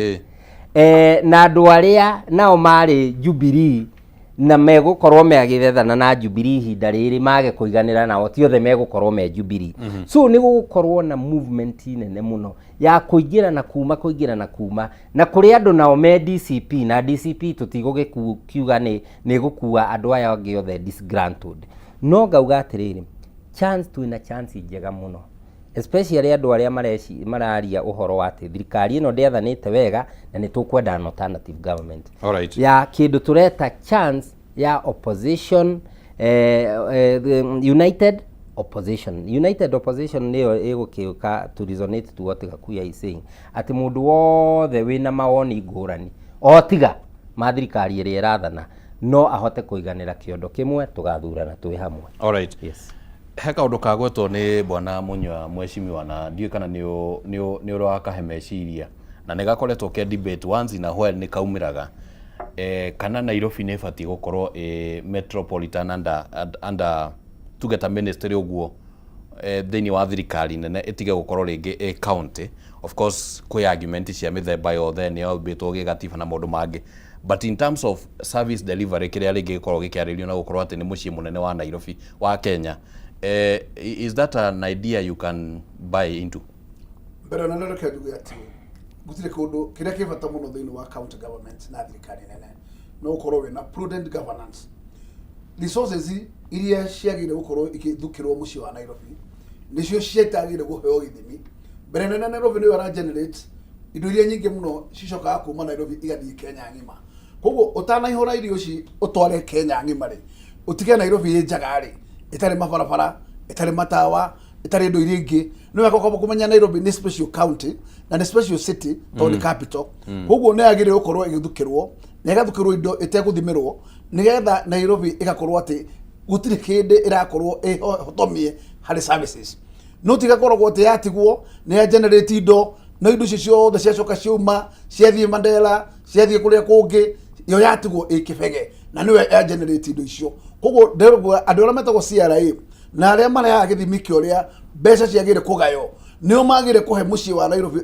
Na andũ arĩa nao marĩ Jubilee na megũkorwo magĩthethana na Jubilee ihinda rĩrĩ mage kũiganĩra nao, ti othe megũkorwo me Jubilee. So nĩ gũgũkorwo na movement nene mũno ya kũingĩra na kuma, kũingĩra na kuma, na kũrĩ andũ nao me DCP, na DCP tũtigũgĩkiuga nĩ gũkua andũ aya angĩ othe disgruntled. No ngauga atĩrĩrĩ, chance, twĩna chance njega mũno, especially andũ arĩa mararia ũhoro wa atĩ thirikari ĩno ndĩathanĩte wega na nĩ tũkwenda an alternative government, ya kĩndũ tũreta chance ya opposition, united opposition. United opposition nĩyo ĩgũkĩũka to resonate to what Gakuya is saying, atĩ mũndũ wothe wĩna mawoni ngũrani o tiga ma thirikari ĩrĩa ĩrathana no ahote kũiganĩra kĩondo kĩmwe, tũgathurana twĩ hamwe. Yes. He kaũndũ kagwetwo nĩ bwana Munyua, mheshimiwa, na ndiũĩ kana nĩ ũrakahe meciria, na nĩ gakoretwo ke debate once in a while, nĩ kaumĩraga, kana Nairobi nĩ ĩbatiĩ gũkorwo ĩ metropolitan under tuge ta ministry ũguo, thĩinĩ wa thirikari nene, ĩtige gũkorwo rĩngĩ ĩ county. Of course kwĩ argument cia mĩthemba yothe, nĩ yombĩtwo gĩgatiba na maũndũ mangĩ. But in terms of service delivery, kĩrĩa rĩngĩ gĩkoragwo gĩkĩarĩrio na gũkorwo atĩ nĩ mũciĩ mũnene wa Nairobi wa Kenya, is that an idea you can buy into? Mbere na reke njuge atĩ gũtirĩ kũndũ kĩrĩa kĩ bata mũno thĩinĩ wa county government na thirikari nene no ũkorwo wĩna prudent governance. Resources iria ciagĩrĩire gũkorwo igĩthukĩrwo mũciĩ wa Nairobi nĩcio ciatagĩrĩire kũheo gĩthimi. Mbere nene, Nairobi nĩyo ĩra generate indo iria nyingĩ mũno cicokaga kuma Nairobi igathiĩ Kenya ng'ima. Koguo ũtanaihũra irio ici ũtware Kenya ng'ima rĩ, ũtige Nairobi ĩ njaga rĩ, ĩtarĩ mabarabara, ĩtarĩ matawa, ĩtarĩ indo iria ingĩ. Nĩ wega kwamba kũmenya Nairobi nĩ special county na nĩ special city tondũ nĩ capital. Koguo nĩ yagĩrĩire gũkorwo ĩgĩthukĩrwo na ĩgathukĩrwo indo ĩtegũthimĩrwo, nĩgetha Nairobi ĩgakorwo atĩ gũtirĩ kĩndĩ ĩrakorwo ĩhotomie harĩ services. No tiga koragwo atĩ yatigwo nĩ ya generate indo, no indo icio ciothe ciacoka ciauma, ciathiĩ Mandera, ciathiĩ kũrĩa kũngĩ, yo yatigwo ĩ kĩbege na nĩyo ya generate indo icio. Koguo ndĩrauga andũ arĩa metagwo CRA na arĩa marehaga gĩthimi kĩa ũrĩa mbeca ciagĩrĩire kũgaywo nĩo magĩrĩire kũhe mũciĩ wa Nairobi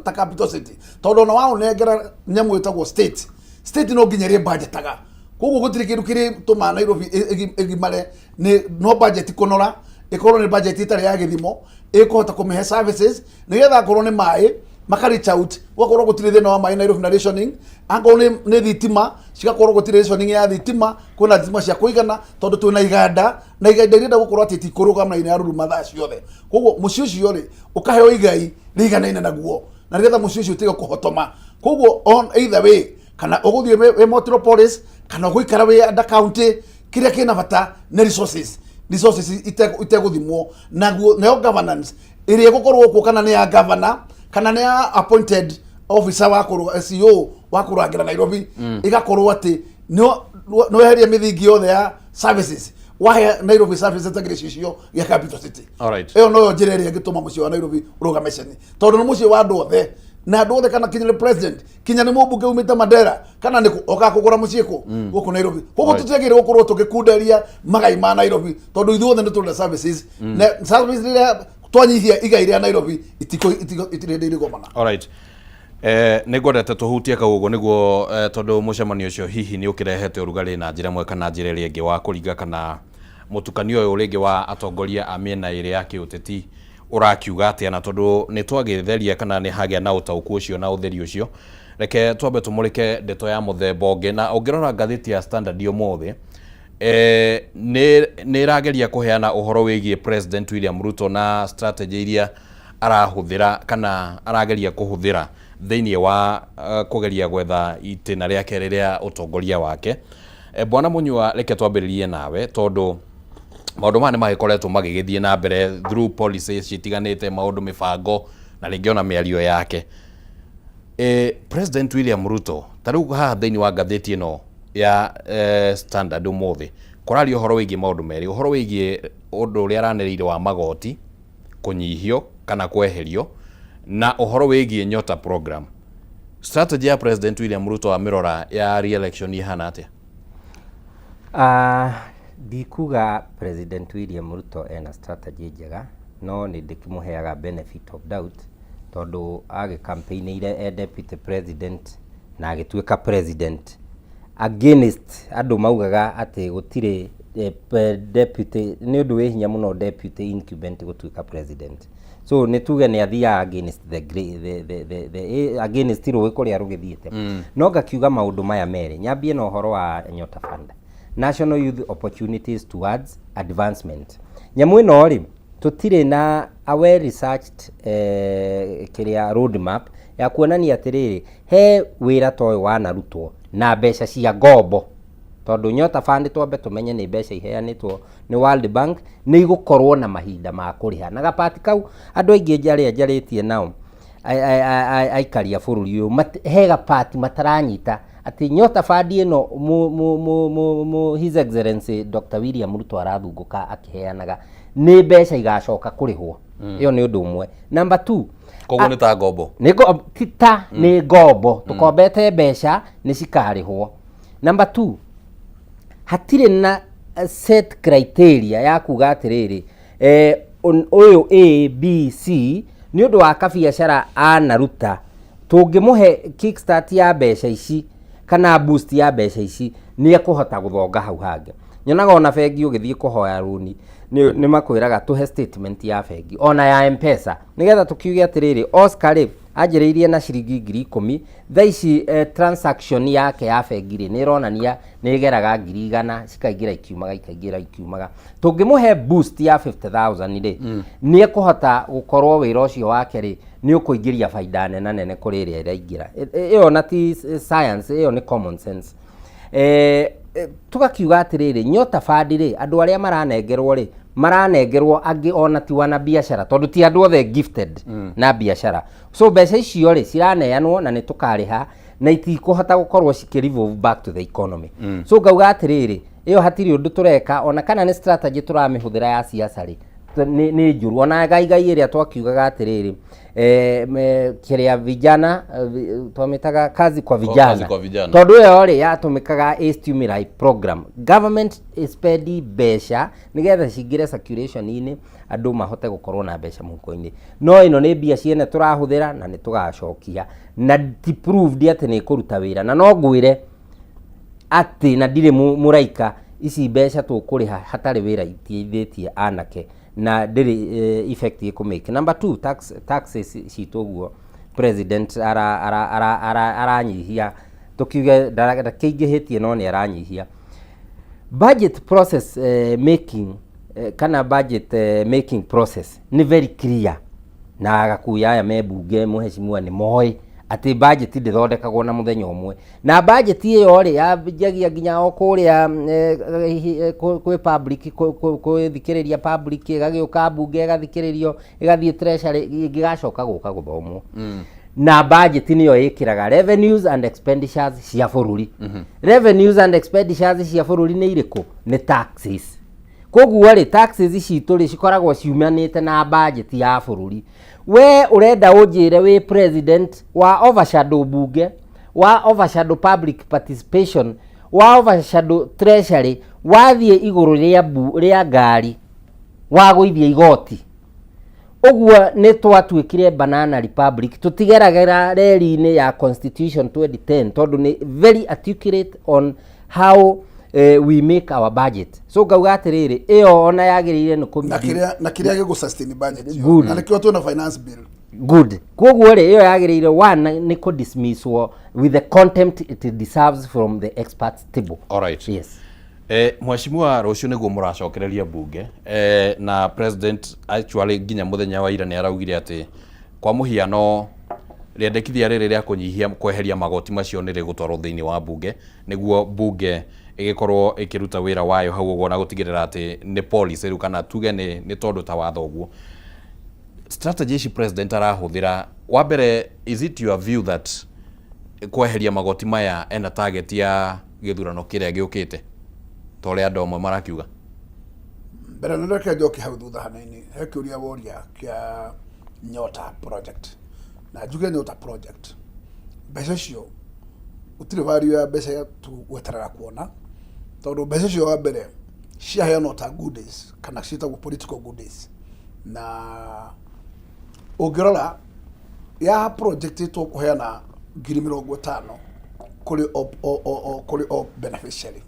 ta capital city, tondũ ona waũnengera nyamũ ĩtagwo state, state no nginya ĩrĩ budgetaga. Koguo gũtirĩ kĩndũ kĩrĩtũma Nairobi ĩgimare nĩ no budget kũnora, ĩkorwo nĩ budget ĩtarĩ ya gĩthimo ĩkũhota kũmĩhe services, nĩgetha akorwo nĩ maĩ maka reach out, gũgakorwo gũtirĩ thĩna wa maĩ Nairobi na rationing. Akorwo nĩ thitima, cigakorwo gũtirĩ rationing ya thitima, kwĩna thitima cia kũigana, tondũ twĩna iganda na iganda irenda gũkorwo atĩ itikũrũgama na inaruruma thaa ciothe. Koguo mũciĩ ũcio rĩ, ũkaheo igai rĩiganaine naguo, na nĩgetha mũciĩ ũcio ũtige kũhotoma. Koguo on either way, kana ũgũthiĩ wĩ metropolis kana ũgũikara wĩ under county, kĩrĩa kĩna bata nĩ resources itegũthimwo. Naguo nayo governance ĩrĩa ĩgũkorwo kuo, kana nĩ ya governor kana nĩ ya appointed officer wa kũrũga CEO wa kũrangĩra Nairobi, ĩgakorwo atĩ nĩ weheria mĩthingi yothe ya services, wahe Nairobi services ta gĩcicio gĩa capital city. Ĩyo noyo njĩra ĩrĩa ĩngĩtũma mũciĩ wa Nairobi ũrũgame ceni, tondũ nĩ mũciĩ wa andũ othe na andũ othe, kana kinya nĩ president, kinya nĩ mũmbunge umĩte Mandera, kana nĩ kũ okaga kũgũra mũciĩ kũ gũkũ Nairobi. Koguo tũtiagĩrĩire gũkorwo tũgĩkunderia magai ma Nairobi, tondũ ithuothe nĩ tũrenda services, na services rĩrĩa twanyihia igai rĩa Nairobi itirĩ hĩndĩ irĩgomana. Alright. Nĩ ngwendete tũhutie kau ũguo nĩguo, tondũ mũcemanio ũcio hihi nĩ ũkĩrehete ũrugarĩ na njĩra ĩmwe kana njĩra ĩrĩa ĩngĩ, wa kũringa kana mũtukanio ũyũ rĩngĩ wa atongoria a mĩena ĩrĩ ya kĩũteti ũrakiuga atĩa. Na tondũ nĩ twagĩtheria kana nĩ hagĩa na ũtaũku ũcio na ũtheri ũcio, reke twambe tũmũrĩke ndeto ya mũthemba ũngĩ. Na ũngĩrora ngathĩti ya Standard ũmũthĩ, nĩ ĩrageria kũheana ũhoro wĩgiĩ President William Ruto na strategy iria arahũthĩra kana arageria kũhũthĩra thĩinĩ wa kũgeria gwetha itĩna rĩa kerĩ rĩa ũtongoria wake. Bwana Munyua, reke twambĩrĩrie nawe, tondũ maũndũ maya nĩ magĩkoretwo magĩgĩthiĩ na mbere through policies citiganĩte, maũndũ, mĩbango na rĩngĩ ona mĩario yake. President William Ruto, ta rĩu haha thĩinĩ wa ngathĩti ĩno ya Standard ũmũthĩ, kũraria ũhoro wĩgiĩ maũndũ merĩ: ũhoro wĩgiĩ ũndũ ũrĩa aranĩrĩire wa magoti kũnyihio kana kweherio, na ũhoro wĩgiĩ Nyota program. Strategy ya President William Ruto wa mĩrora ya re-election ihana atĩa? Ndikuga President William Ruto ena strategy njega, no nĩ ndĩkĩmũheaga benefit of doubt, tondũ agĩcampaignĩire e deputy president na agĩtuĩka president against andũ maugaga atĩ gũtirĩ deputy, nĩ ũndũ wĩ hinya mũno deputy incumbent gũtuĩka president. So nĩ tuge nĩ athiaga against the, gra- the, the, the, the, eh, against rũĩ kũrĩa rũgĩthiĩte. No ngakiuga maũndũ maya merĩ, nyambie na ũhoro wa Nyota Fund, National Youth Opportunities Towards Advancement. Nyamũ ĩno rĩ, tũtirĩ na a well researched kĩrĩa road map ya kuonania atĩrĩrĩ, he wĩra ta ũyũ wanarutwo na mbeca cia ngombo, tondũ Nyota Fund, twambe tũmenye, nĩ mbeca iheanĩtwo nĩ World Bank, nĩ igũkorwo na mahinda ma kũrĩha na gapati kau. Andũ aingĩ arĩa njarĩtie nao aikari a bũrũri ũyũ he gapati mataranyita atĩ Nyota Fund ĩno mu His Excellency Dr. William Ruto arathungũka akĩheanaga nĩ mbeca igacoka kũrĩhwo. Ĩyo nĩ ũndũ ũmwe. Number two, Koguo nĩ ta ngombo? Nĩ ti ta nĩ ngombo tũkombete, mbeca nĩ cikarĩhwo. Number two, hatirĩ na set criteria ya kuga atĩrĩrĩ, ũyũ A B C nĩ ũndũ wa kabiacara anaruta, tũngĩmũhe kickstart ya mbeca ici. Kana boost ya mbeca ici nĩ ekũhota gũthonga hau hangĩ. Nyonaga ona bengi ũgĩthiĩ kũhoya rũni nĩ makwĩraga tũhe statement ya bengi ona ya Mpesa, nĩgetha tũkiuge atĩrĩrĩ, Oscar rĩ anjĩrĩirie na ciringi 10,000, thaa ici transaction yake ya bengi rĩ nĩ ĩronania nĩ ĩgeraga 100,000, cikaingĩra ikiumaga, ikaingĩra ikiumaga. Tũngĩmũhe boost ya 50,000 rĩ, nĩ ekũhota gũkorwo wĩra ũcio wake rĩ nĩ ũkũingĩria baida nena nene kũrĩ ĩrĩa ĩraingĩra. Ĩyo na ti science, ĩyo nĩ common sense. Tũgakiuga atĩrĩrĩ, Nyota Fund rĩ, andũ arĩa maranengerwo rĩ, maranengerwo angĩ ona ti wana biacara, tondũ ti andũ othe gifted na biacara. So mbeca icio rĩ ciraneanwo na nĩ tũkarĩha na itikũhota gũkorwo cikĩ revolve back to the economy. So ngauga atĩrĩrĩ, ĩyo hatirĩ ũndũ tũreka, ona kana nĩ strategy tũramĩhũthĩra ya siasa rĩ, nĩ njũru. Ona gaigai ĩrĩa twakiugaga atĩrĩrĩ, kĩrĩa vijana, twamĩtaga kazi kwa vijana. Kazi kwa vijana. Tondũ ĩyo rĩ yatũmĩkaga ĩ stimuli program, government ĩspendi mbeca nĩgetha cingĩre circulation-inĩ, andũ mahote gũkorwo na mbeca mũhuko-inĩ. No ĩno nĩ mbia ciene tũrahũthĩra na nĩ tũgacokia, na ti proved atĩ nĩ ĩkũruta wĩra. Na no ngwĩre atĩ na ndirĩ mũraika, ici mbeca tũkũrĩha hatarĩ wĩra itiithĩtie anake na ndĩrĩ effect ĩkũmake. Number two, taxes citũ, ũguo president aranyihia, tũkiuge ndakĩingĩhĩtie, no nĩ aranyihia. Budget process making kana budget making process nĩ very clear, na agakuya aya me bunge, mũheshimiwa, nĩ moĩ atĩ budget ndĩthondekagwo na mũthenya ũmwe, na budget ĩyo rĩ yanjagia nginya o kũrĩa kwĩ public, kwĩthikĩrĩria public, ĩgagĩũka bunge, ĩgathikĩrĩrio, ĩgathiĩ treasury, ĩngĩgacoka gũka gũthomwo. Na budget nĩyo ĩkĩraga revenues and expenditures cia bũrũri. Revenues and expenditures cia bũrũri nĩ irĩkũ? Nĩ taxes. Koguo rĩ, taxes citũ rĩ cikoragwo ciumanĩte na budget ya bũrũri. We ũrenda ũnjĩre wĩ president wa overshadow bunge, wa overshadow public participation, wa overshadow treasury, wathiĩ igũrũ rĩa ngari wagũithia igoti ũguo? Nĩ twatuĩkire banana republic, tũtigeragĩra reri-inĩ ya Constitution 2010, tondũ nĩ very articulate on how we make our budget. So ngauga atĩrĩrĩ, ĩyo ona yagĩrĩire nĩ na kĩrĩa gĩgũ sustain budget ĩyo. Good. Na nĩkĩo twĩna finance bill. Good. Koguo rĩ, ĩyo yagĩrĩire one nĩ kũ dismisswo with the contempt it deserves from the experts table. Alright. Yes. Mheshimiwa, rũciũ nĩguo mũracokereria bunge, na president actually nginya mũthenya wa ira nĩ araugire atĩ kwa mũhiano rĩendekithia rĩrĩ rĩa kũnyihia kweheria magoti macio nĩ rĩgũtwarwo thĩinĩ wa bunge, nĩguo bunge ĩgĩkorwo ĩkĩruta wĩra wayo hau ũguo na gũtigĩrĩra atĩ nĩ policy rĩu, kana tuge nĩ tondũ ta watho ũguo. Strategy ici president arahũthĩra, wa mbere, is it your view that kweheria magoti maya ena target ya gĩthurano kĩrĩa gĩũkĩte, ta ũrĩa andũ amwe marakiuga? Mbere nĩ reke njoke hau thutha hanini, he kĩũria woria kĩa Nyota project, na njuge Nyota project mbeca icio gũtirĩ value ya mbeca ya tũgweterera kuona, tondũ mbeca icio wa mbere ciaheanwo ta goodies, kana ciĩtagwo political goodies. Na ũngĩrora ya project tũkũheana 50,000 kũrĩ o kũrĩ o beneficiary,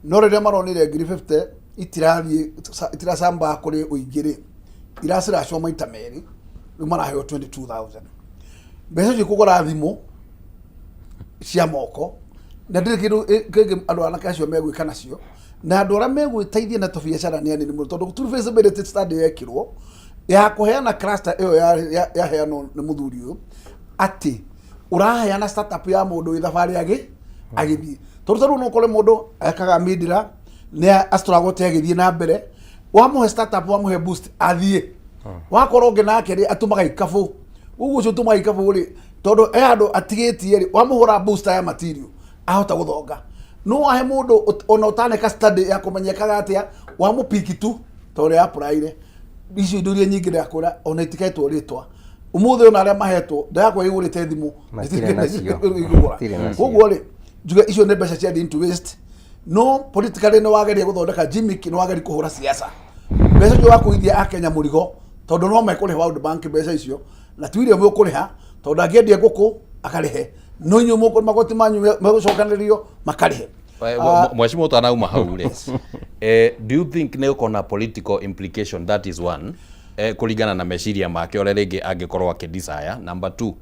no rĩrĩa maronire 50,000 itirathiĩ, itiracamba kũrĩ ũingĩ rĩ, iraciracwo maita merĩ, rĩu maraheo 22,000. Mbeca icio kũgũra thimũ cia moko, na ndĩrĩ kĩndũ kĩngĩ andũ anake acio megwĩka nacio, na andũ arĩa megwĩteithia na tũbiacara nĩ anini mũno, tondũ gũtirĩ feasibility study yekirwo ya kũheana cluster ĩyo yaheanwo nĩ mũthuri ũyũ, atĩ ũraheana startup ya mũndũ wĩ thabarĩ agĩthiĩ, tondũ tarĩu no ũkore mũndũ ekaga mindira nĩ astruggle agĩthiĩ na mbere, wamũhe startup, wamũhe boost, athiĩ. Wakorwo ũngĩ nake rĩ atũmaga ikabũ ũguo, ũcio ũtũmaga ikabũ rĩ, tondũ he handũ atigĩtie rĩ, wamũhũra booster ya material ahota gũthonga. No wahe mũndũ ona ũtaneka study ya kũmenyekaga atĩa, wamũpiki tu tondũ ya applyire icio indo iria nyingĩ ndĩrakwĩra ona itikaetwo rĩtwa ũmũthĩ, ona arĩa mahetwo ndĩrakwĩra igũrĩte thimũ. Matirĩ nacio. Igũgũra. Matirĩ nacio. Koguo rĩ, njuge icio nĩ mbeca ciathiĩ into waste. No politically nĩ wageria gũthondeka gimmick, nĩ wageria kũhũra siasa mbeca icio, wakũithia akenya mũrigo, tondũ no mekũrĩha World Bank mbeca icio, na ti William ũkũrĩha, tondũ angĩendia ngũkũ akarĩhe. No inyuĩ magoti manyu megũcokanĩrĩrio makarĩhe. Mheshimiwa, utanauma hau rĩ, do you think nĩ ũkona political implication? That is one, kũringana na meciria make ũrĩa rĩngĩ angĩkorwo akĩ-desire. Number two,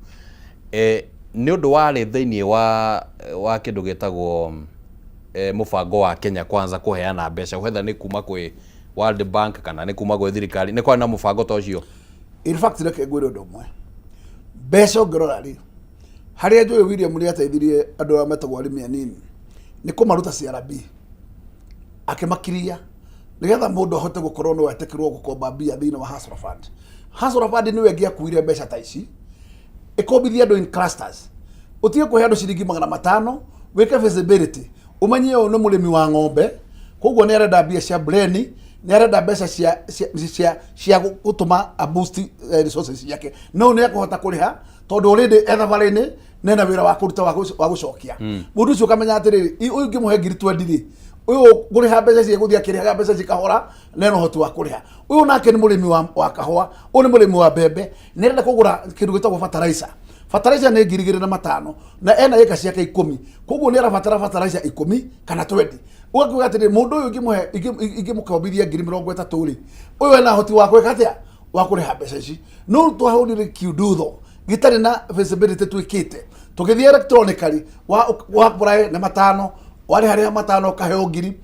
nĩ ũndũ warĩ thĩinĩ wa kĩndũ gĩtagwo mũbango wa Kenya Kwanza kũheana mbeca, whether nĩ kuma kwĩ World Bank kana nĩ kuma gwĩ thirikari, nĩ kwarĩ na mũbango ta ũcio? In fact, reke ngwĩre ũndũ ũmwe. Mbeca ũngĩrora rĩ, harĩa njũĩ William nĩ ateithirie andũ arĩa metagwo arĩmi anini nĩ kũmaruta CRB, akĩmakiria nĩgetha mũndũ ahote gũkorwo no etĩkĩrwo gũkomba mbia thĩinĩ wa Hustler Fund. Hustler Fund nĩwe ĩngĩakuire mbeca ta ici ĩkombithie andũ in clusters, ũtige kũhe andũ ciringi 500. Wĩke feasibility, ũmenye ũyũ nĩ mũrĩmi wa ng'ombe, koguo nĩ arenda mbia cia breni, nĩ arenda mbeca cia gũtũma a boost resources ciake, no nĩ ekũhota kũrĩha tondũ already e thabarĩ-inĩ nena wĩra wa kũruta wa gũcokia. Mũndũ ũcio ũkamenya atĩrĩrĩ, ũyũ ingĩmũhe ngiri 20 rĩ, ũyũ kũrĩha mbeca cie gũthiĩ akĩrĩhaga mbeca ci kahora nena ũhoti wa kũrĩha. Ũyũ nake nĩ mũrĩmi wa kahũa, ũyũ nĩ mũrĩmi wa mbembe, nĩ arenda kũgũra kĩndũ gĩtagwo fertilizer. Fertilizer nĩ 2500 na ena ĩka ciake 10, koguo nĩ arabatara fertilizer 10 kana 20. Ũgakiuga atĩrĩ, mũndũ ũyũ ingĩmũhe ingĩmũkombithia 30,000 rĩ, ũyũ ena ũhoti wa gwĩka atĩa wa kũrĩha mbeca ici? No twahũrire kiundutho gĩtarĩ na feasibility twĩkĩte, tũgĩthiĩ electronically, wa apply na 500, warĩha rĩha 500 ũkaheo ngiri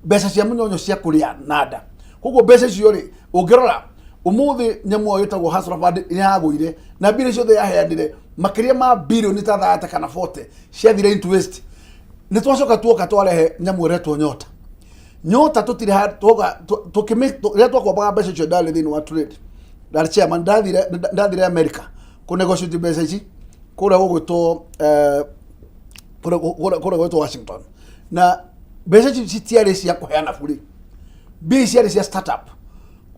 mbeca cia mũnyonyo cia kũrĩa na nda. Koguo mbeca icio rĩ, ũngĩrora ũmũthĩ nyamũ ĩyo ĩtagwo Hustler Fund nĩ yagũire na mbia ciothe yaheanire makĩria ma birioni ta 30 kana 40 ciathire into waste. Nĩ twacoka tuoka twarehe nyamũ ĩretwo Nyota. Nyota tũtirĩ ha tuoka rĩrĩa twakombaga mbeca icio, ndarĩ thĩinĩ wa trade, ndarĩ chairman, ndathire America kũ negotiate mbeca ici kũrĩa gũgwĩtwo kũrĩa gwĩtwo Washington, na mbeca ici citiarĩ cia kũheana bure, mbia ici ciarĩ cia startup,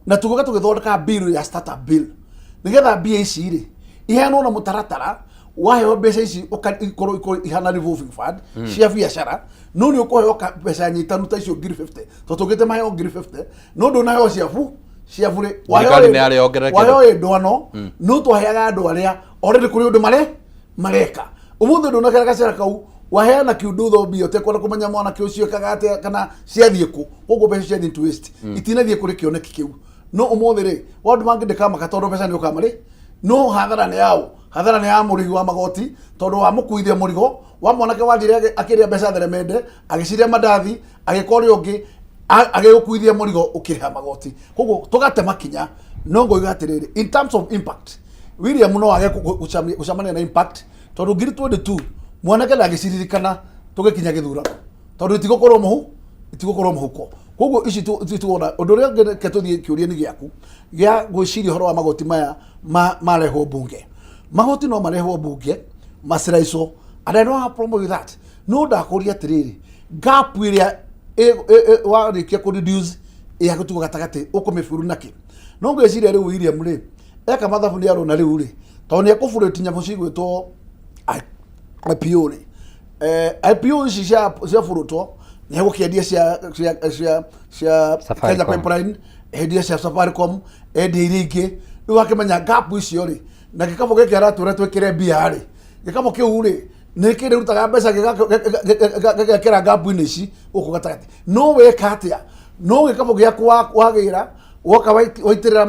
na tũgĩũka tũgĩthondeka bill ya startup bill nĩgetha mbia ici rĩ iheanwo na mũtaratara. Waheo mbeca ici ikorwo ihana revolving fund cia biacara, no nĩ ũkũheo mbeca nyitanu ta icio ngiri 50, tondũ tũngĩte maheo ngiri 50, no ndũnaheo ciabu cia bure. Thirikari nĩ yarĩ yongerere kĩndũ. Waheo ĩ ndwano, no twaheaga andũ arĩa already kũrĩ ũndũ mareka. Ũmũthĩ ndũnakera gacĩra kau waheana kiundutho mbia ũtekwenda kũmenya mwanake ũcio ekaga atĩa kana ciathiĩ kũ. Koguo mbeca ciathiĩ into waste, itinathiĩ kũrĩ kĩoneki kĩu. No ũmũthĩ rĩ, waũndũ mangĩ ndĩkamaka tondũ mbeca nĩ ũkamarĩ, no hathara nĩ yaũ? Hathara nĩ ya mũrĩhi wa magoti, tondũ wamũkuithia mũrigo wa mwanake wathire akĩrĩa mbeca theremende, agĩciria mandathi, agĩka ũrĩa ũngĩ, agĩgũkuithia mũrigo ũkĩrĩha magoti. Koguo tũgate makinya. No ngoiga atĩrĩrĩ, in terms of impact, William no age gũcemania na impact, tondũ ngiri 22 mwanake ndangĩciririkana tũgĩkinya gĩthurano, tondũ itigũkorwo mũhuko. Koguo ici tuona ũndũ ũrĩa ũngĩ. Reke tũthiĩ kĩũria-inĩ gĩaku gĩa gwĩciria ũhoro wa magoti maya marehwo bunge. Magoti no marehwo bunge maciraicwo, and I don't have problem with that. No ndakũria atĩrĩrĩ, gap ĩrĩa warĩkia kũ reduce ya gũtigwo gatagatĩ ũkũmĩburu nakĩ? No ngwĩciria rĩu William rĩ, eka mathabu nĩ arona rĩu rĩ, tondũ nĩ ekũburĩti nyamũ cigwĩtwo IPO rĩ, IPO ici cia burutwo nĩ egũkĩendia cia Kenya Safaricom. Pipeline, endie cia Safaricom, endie iria ingĩ. Rĩu akĩmenya gap icio rĩ, na gĩkabũ gĩkĩ aratwĩra twĩkĩre mbia rĩ, gĩkabũ kĩu rĩ nĩ kĩrĩrutaga mbeca gĩgekĩra gap-inĩ ici gũkũ gatagatĩ. No weka atĩa? No gĩkabũ gĩaku wagĩra woka waitĩrĩra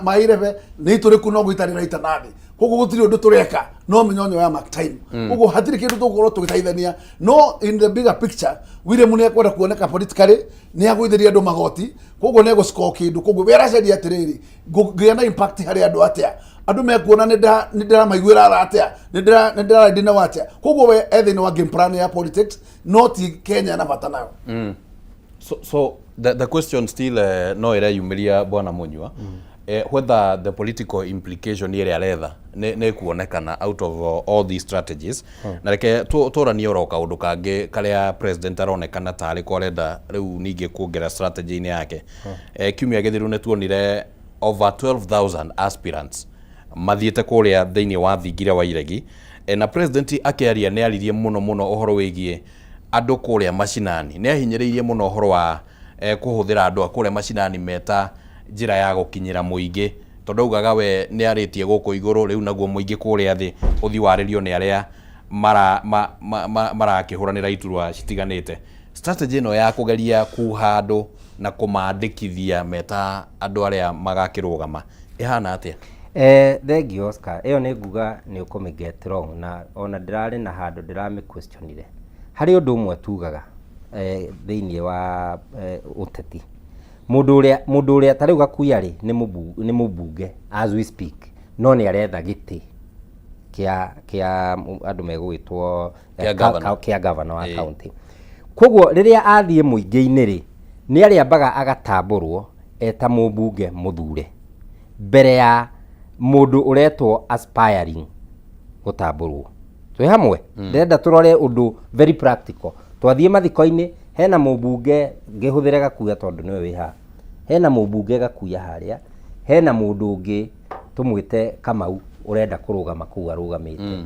maĩ irebe nĩ itũrĩku, no gũitanĩra ita nathĩ. Koguo gũtirĩ ũndũ tũreka no mĩnyonyo ya mark time. Koguo hatirĩ kĩndũ tũgũkorwo tũgĩteithania. No in the bigger picture, William nĩ ekwenda kuoneka politically nĩ agũithĩria andũ magoti, koguo nĩ egũscore kĩndũ. Koguo we aracaria atĩrĩrĩ, ngũgĩa na impact harĩ andũ atĩa? Andũ mekuona nĩ ndĩramaiguĩra tha atĩa? Nĩ ndĩrarendi nao atĩa? Koguo we e thĩinĩ wa game plan ya politics, no ti Kenya na bata nayo. So the question still no ĩreyumĩria, bwana Munyua, whether the political implication ĩrĩa aretha nĩ kuonekana out of all these strategies. Na reke tũranie oro kaũndũ kangĩ karĩa president aronekana tarĩ ko arenda rĩu ningĩ kuongerera strategy-inĩ yake. Kiumia gĩthiru nĩ tuonire over 12,000 aspirants mathiĩte kũrĩa thĩinĩ wa thingira wa iregi, na president akĩaria nĩ aririe mũno mũno ũhoro wĩgiĩ andũ kũrĩa macinani. Nĩ ahinyĩrĩirie mũno ũhoro wa kũhũthĩra andũ a kũrĩa macinani meta njĩra ya gũkinyĩra mũingĩ, tondũ augaga we nĩ arĩtie gũkũ igũrũ, rĩu naguo mũingĩ kũrĩa thĩ ũthiĩ warĩrio nĩ arĩa mara ma, ma, ma, marakĩhũranĩra iturwa citiganĩte. Strategy ĩno ya kũgeria kuha andũ na kũmandĩkithia meta andũ arĩa magakĩrũgama ĩhana atĩa? Thengiũ Oscar, ĩyo nĩ nguga nĩ ũkũmĩ get wrong, na ona ndĩrarĩ na handũ ndĩramĩ questionire. Harĩ ũndũ ũmwe tugaga thĩiniĩ wa ũteti, mũndũ ũrĩa ta rĩu Gakuya rĩ, nĩ mũmbunge as we speak, no nĩ aretha gĩtĩ kĩa andũ megũgĩtwo Kĩa governor. Kĩa governor wa county. Koguo rĩrĩa athiĩ mũingĩ-inĩ rĩ, nĩ arĩambaga agatambũrwo eta mũmbunge mũthure mbere ya mũndũ ũretwo aspiring gũtambũrwo. Twĩ hamwe? Ndĩrenda tũrore ũndũ very practical. Twathiĩ mathiko-inĩ, hena mũmbunge, ngĩhũthĩre Gakuya tondũ nĩwe wĩ haha, hena mũmbunge Gakuya harĩa, hena mũndũ ũngĩ tũmwĩte Kamau ũrenda kũrũgama kũu arũgamĩte.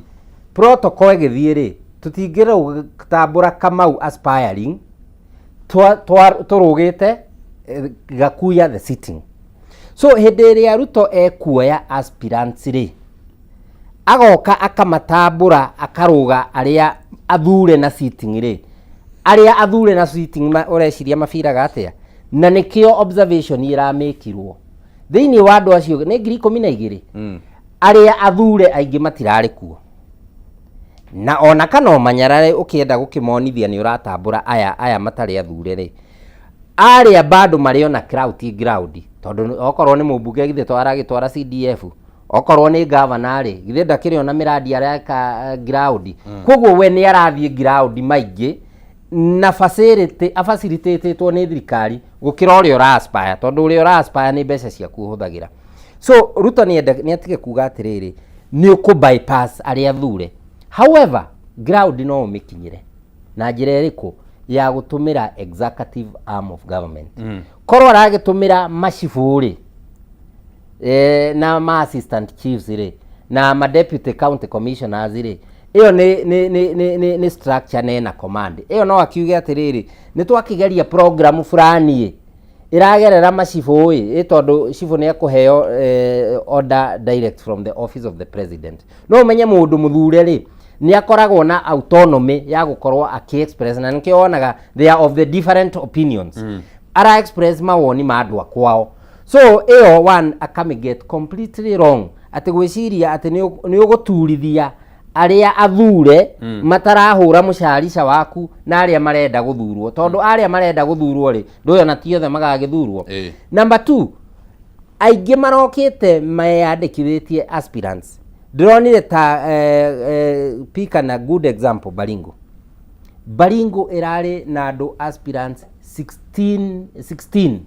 Protocol ĩgĩthiĩ rĩ, tũtingĩtambũra Kamau aspiring tũrũgĩte Gakuya the sitting. So hĩndĩ ĩrĩa Ruto ekuoya aspirants rĩ, agoka akamatambũra, akarũga arĩa athure na sitting rĩ, arĩa athure na sitting ũreciria mabiraga atĩa? Na nĩkĩo observation ĩramĩkirwo thĩinĩ wa andũ acio nĩ 12,000, arĩa athure aingĩ matirarĩ kuo, na ona kana o manyarare ũkĩenda gũkĩmonithia nĩ ũratambũra aya matarĩ athure rĩ, arĩa bado marĩ ona clout ground, tondũ okorwo nĩ mũmbunge, githĩ to aragĩtwara CDF? Okorwo nĩ gavana rĩ, githĩ ndakĩrĩ ona mĩradi areka ground? Koguo we nĩ arathiĩ ground maingĩ na facility afacilitatĩtwo nĩ thirikari gũkĩra ũrĩa ũra aspire, tondũ ũrĩa ũra aspire nĩ mbeca ciaku ũhũthagĩra. So Ruto nĩ atige kuga atĩrĩrĩ, nĩ ũkũ bypass arĩa athure. However, ground no ũmĩkinyĩre na njĩra ĩrĩkũ? Ya gũtũmĩra executive arm of government. Korwo aragĩtũmĩra macibũ rĩ, na ma assistant chiefs rĩ, na ma deputy county commissioners rĩ, ĩyo nĩ structure na ĩna command. Ĩyo no akiuge atĩrĩrĩ, nĩ twakĩgeria program fulani ĩ ĩragerera macibũ ĩ, tondũ cibũ nĩ ekũheo order direct from the office of the president. No ũmenye mũndũ mũthure rĩ, nĩ akoragwo na autonomy ya gũkorwo akĩ express, na nĩkĩo wonaga they are of the different opinions. Ara express mawoni ma andũ a kwao. So ĩyo one akami get completely wrong, atĩ gwĩciria atĩ nĩ ũgũturithia arĩa athure matarahũra mũcarica waku na arĩa marenda gũthurwo, tondũ arĩa marenda gũthurwo rĩ, ndũĩ ona ti othe magagĩthurwo. Number two, aingĩ marokĩte meyandĩkithĩtie aspirants. Ndĩronire ta pick na good example, Baringo. Baringo ĩrarĩ na andũ aspirants 16, 16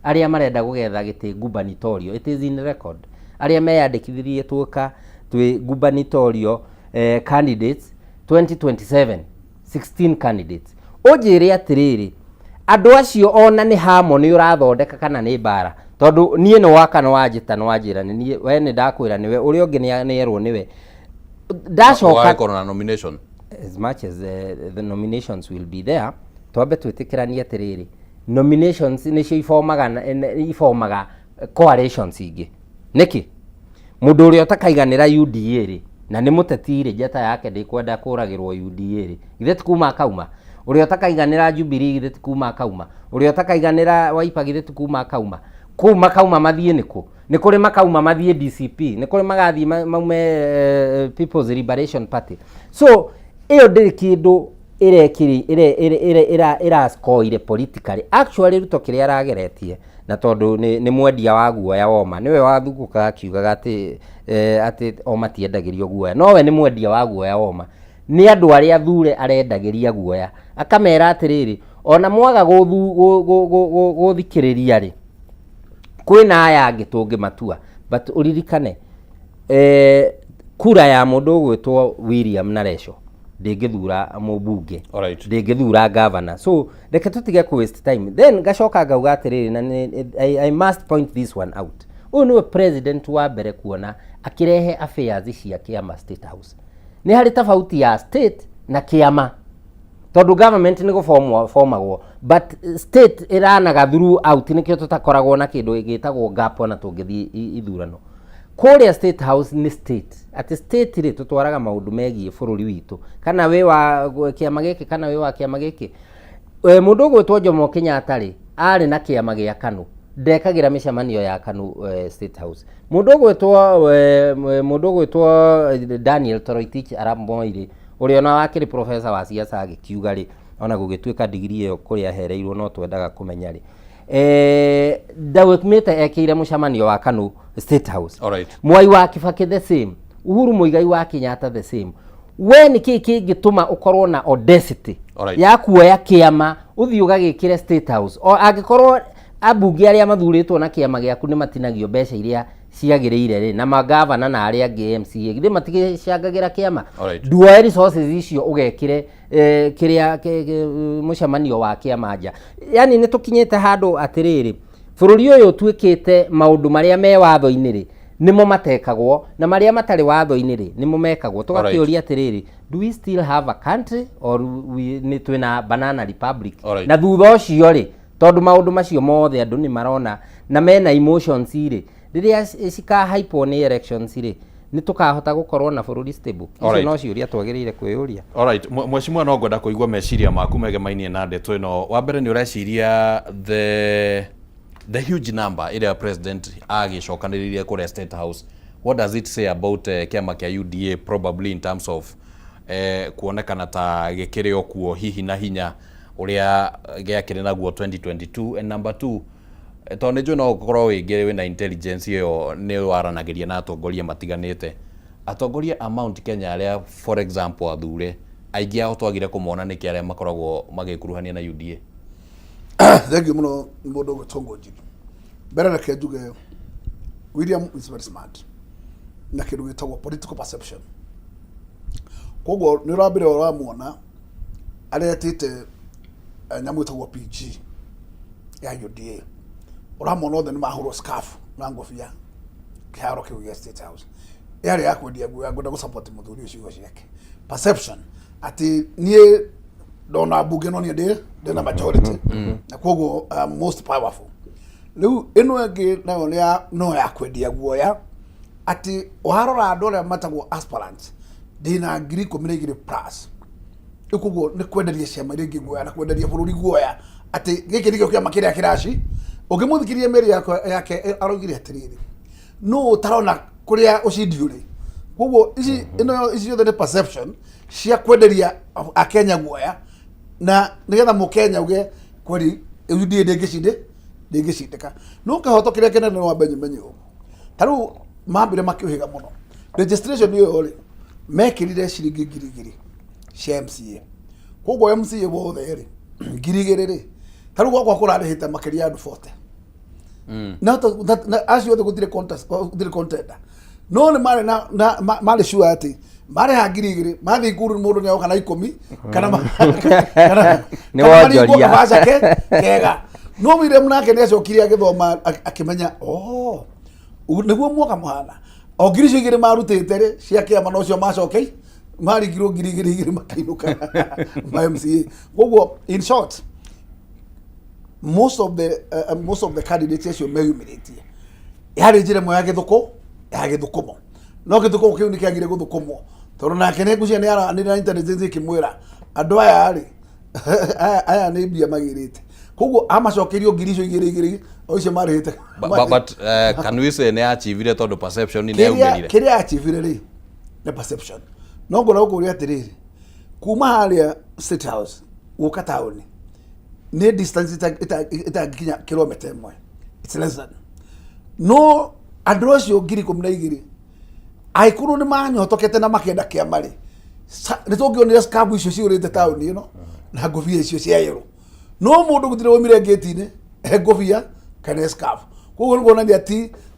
arĩa marenda gũgetha gĩtĩ gubernatorial. It is in record, arĩa meyandĩkithirie tuoka twĩ gubernatorial candidates 2027, 16 candidates. Ũnjĩre atĩrĩrĩ, andũ acio ona nĩ harmony ũrathondeka kana nĩ mbara? Tondũ niĩ nĩ waka nĩ wanjĩta, nĩ wanjĩra nĩ niĩ, we nĩ ndakwĩra nĩwe, ũrĩa ũngĩ nĩ erwo nĩwe, ndacoka Ũgagĩkorwo na nomination. As much as the nominations will be there, twambe twĩtĩkĩranie atĩrĩrĩ, nominations nĩcio ibomaga ibomaga coalitions ingĩ. Nĩkĩ mũndũ ũrĩa ũtakaiganĩra UDA rĩ, na nĩ mũteti rĩ, njata yake ndĩkwenda kũragĩrwo UDA rĩ, githĩ ti kuma akauma? Ũrĩa ũtakaiganĩra Jubilee, githĩ ti kuma akauma? Ũrĩa ũtakaiganĩra Wiper, githĩ ti kuma akauma? Kũu makauma mathiĩ nĩkũ? Nĩ kũrĩ makauma mathiĩ DCP, nĩ kũrĩ magathiĩ maume People's Liberation Party. So ĩyo ndĩrĩ kĩndũ ĩrekĩrĩ ĩrascoire politically. Actually, Ruto kĩrĩa arageretie, na tondũ nĩ mwendia wa guoya woma, nĩwe wathugũkaga akiugaga atĩ o matiendagĩrio guoya, no we nĩ mwendia wa guoya woma. Nĩ andũ arĩa athure arendagĩria guoya, akamera atĩrĩrĩ, ona mwaga gũthikĩrĩria rĩ, kwĩna aya angĩ tũngĩmatua. But ũririkane, kura ya mũndũ ũgwĩtwo William Naresho ndĩngĩthura mũmbunge, ndĩngĩthura governor. So reke tũtige ku waste time. Then ngacoka ngauga atĩrĩrĩ, na I must point this one out, ũyũ nĩwe president wa mbere kuona akĩrehe affairs cia kĩama State House. Nĩ harĩ tofauti ya state na kĩama, tondũ government nĩ gũbomwo bomagwo, but state ĩranaga throughout. Nĩkĩo tũtakoragwo na kĩndũ gĩtagwo gap ona tũngĩthiĩ ithurano. Kũrĩa State House nĩ state, atĩ state rĩ, tũtwaraga maũndũ megiĩ bũrũri witũ, kana wĩ wa kĩama gĩkĩ kana wĩ wa kĩama gĩkĩ. Mũndũ ũgwĩtwo Jomo Kenyatta rĩ, arĩ na kĩama gĩa KANU, ndekagĩra mĩcemanio ya KANU State House. Mũndũ ũgwĩtwo Daniel Toroitich arap Moi rĩ, ũrĩa ona wakĩrĩ professor wa siasa agĩkiuga rĩ, ona gũgĩtuĩka digiri ĩyo kũrĩa ahereirwo no twendaga kũmenya rĩ, ndaumĩte ekĩire mũcemanio wa KANU State House. Mwai wa Kibaki the same, Uhuru Muigai wa Kenyatta the same. We nĩ kĩĩ kĩngĩtũma ũkorwo na audacity ya kuoya kĩama ũthiĩ ũgagĩkĩre State House, o angĩkorwo ambunge arĩa mathurĩtwo na kĩama gĩaku nĩ matinagio mbeca iria ciagĩrĩire rĩ, na magavana na arĩa angĩ MCA githĩ matigĩcangagĩra kĩama? Nduoe resources icio ũgekĩre kĩrĩa mũcemanio wa kĩama nja. Yani nĩ tũkinyĩte handũ atĩrĩrĩ, bũrũri ũyũ ũtuĩkĩte maũndũ marĩa me watho-inĩ rĩ, nĩmo matekagwo, na marĩa matarĩ watho-inĩ rĩ, nĩmo mekagwo. Tũgakĩũria atĩrĩrĩ, do we still have a country or we, nĩ twĩna banana republic? Na thutha ũcio rĩ, tondũ maũndũ macio mothe andũ nĩ marona na mena emotions rĩ, rĩrĩa cikahaipwo nĩ elections rĩ, nĩ tũkahota gũkorwo na bũrũri stable? Icio no ciũria twagĩrĩire kwĩyũria. Alright, mheshimiwa, no ngwenda kũigua meciria maku megemainie na ndeto ĩno. Wa mbere, nĩ ũreciria the huge number ĩrĩa president agĩcokanĩrĩirie kũrĩa State House, what does it say about kĩama kĩa UDA, probably in terms of kuonekana ta gĩkĩrĩ o kuo hihi na hinya ũrĩa gĩakĩrĩ naguo 2022? And number two, tondũ nĩ njũĩ no ũkorwo wĩngĩ wĩna intelligence ĩyo, nĩ waranagĩria na atongoria matiganĩte, atongoria a Mount Kenya arĩa, for example, athure aingĩ ao twagire kũmona nĩkĩ, arĩa makoragwo magĩkuruhania na UDA? Thank you mũno, mũndũ ũgwĩtwo Ngũnjiri. Mbere reke njuge William is very smart na kĩndũ gĩtagwo political perception. Koguo nĩ ũrambere ũramuona aretĩte nyamũ ĩtagwo PG ya UDA, ũramona othe nĩ mahũrwo scarf na ngobia kĩharo kĩu gĩa State House, yarĩ ya kwendia nguo, ya kwenda gũsupport mũthuri ũcio, ciugo ciake, perception atĩ niĩ ndona mbunge no niĩ ndĩ na majority na koguo most powerful. Rĩu ĩno ĩngĩ nayo nĩ ya no ya kwendia guoya, atĩ warora andũ arĩa matagwo aspirants, ndĩna 12,000 plus. Rĩu koguo nĩ kwenderia ciama iria ingĩ guoya na kwenderia bũrũri guoya atĩ gĩkĩ nĩkĩo kĩama kĩrĩa kĩraci. Ũngĩmũthikĩria mĩario yake, araugire atĩrĩrĩ, nũ ũtarona kũrĩa ũcindi ũrĩ? Koguo ici ĩno ici ciothe nĩ perception cia kwenderia akenya guoya na nĩgetha mũkenya uge kweli UDA ndĩngĩcindĩka. No kĩhoto kĩrĩa kĩnene no wambe menye ũguo, ta rĩu mambire makĩũhĩga mũno registration ĩyo rĩ, mekĩrire ciringi 2,000 cia MCA. Koguo MCA wothe rĩ, 2,000 rĩ, ta rĩu gwakwa kũrarĩhĩte makĩria ya andũ 40 na acio othe gũtirĩ contest, gũtirĩ contender, no nĩ marĩ na marĩ sure atĩ marĩha 2,000 mathiĩ ikuru mũndũ nĩ agoka na 10 kana Nĩ kana maringwo wonjoria. kabaca ke kega. No William nake nĩ acokire agĩthoma, akĩmenya, oh, nĩguo mwoka mũhana o 2,000 marutĩte rĩ cia kĩama, nocio macokei maringirwo 2,000 igĩrĩ makĩinũka ma MCA. Koguo in short, most of the candidates acio meyumĩrĩtie yarĩ njĩra ĩmwe ya gĩthũkũ ya gĩthũkũmo, no gĩthũkũmo kĩu nĩ kĩagire gũthũkũmwo, tondũ nake nĩ ngũcia nĩ aranĩra intelligence ĩkĩmwĩra andũ aya rĩ, aya nĩ mbia magĩrĩte. Koguo amacokeirio ngiri icio igĩrĩ igĩrĩ o icio marĩhĩte. But can we say nĩ achievire, tondũ perception nĩ Kĩrĩa yaumĩrire? Kĩrĩa achievire rĩ nĩ perception. No ngona gũkũria atĩrĩrĩ, kuma harĩa State House gũka taũni nĩ distance ĩtangĩkinya kilomita 1, it's less than. No andũ acio 12,000 angĩkorwo nĩ manyotokete na makenda kĩama rĩ, nĩ tũngĩonire scarf icio cihũrĩte taũni ĩno na ngũbia icio cia yerũ, no mũndũ gũtirĩ waumire ngĩti-inĩ he ngũbia kana he scarf. Koguo nĩ kuonania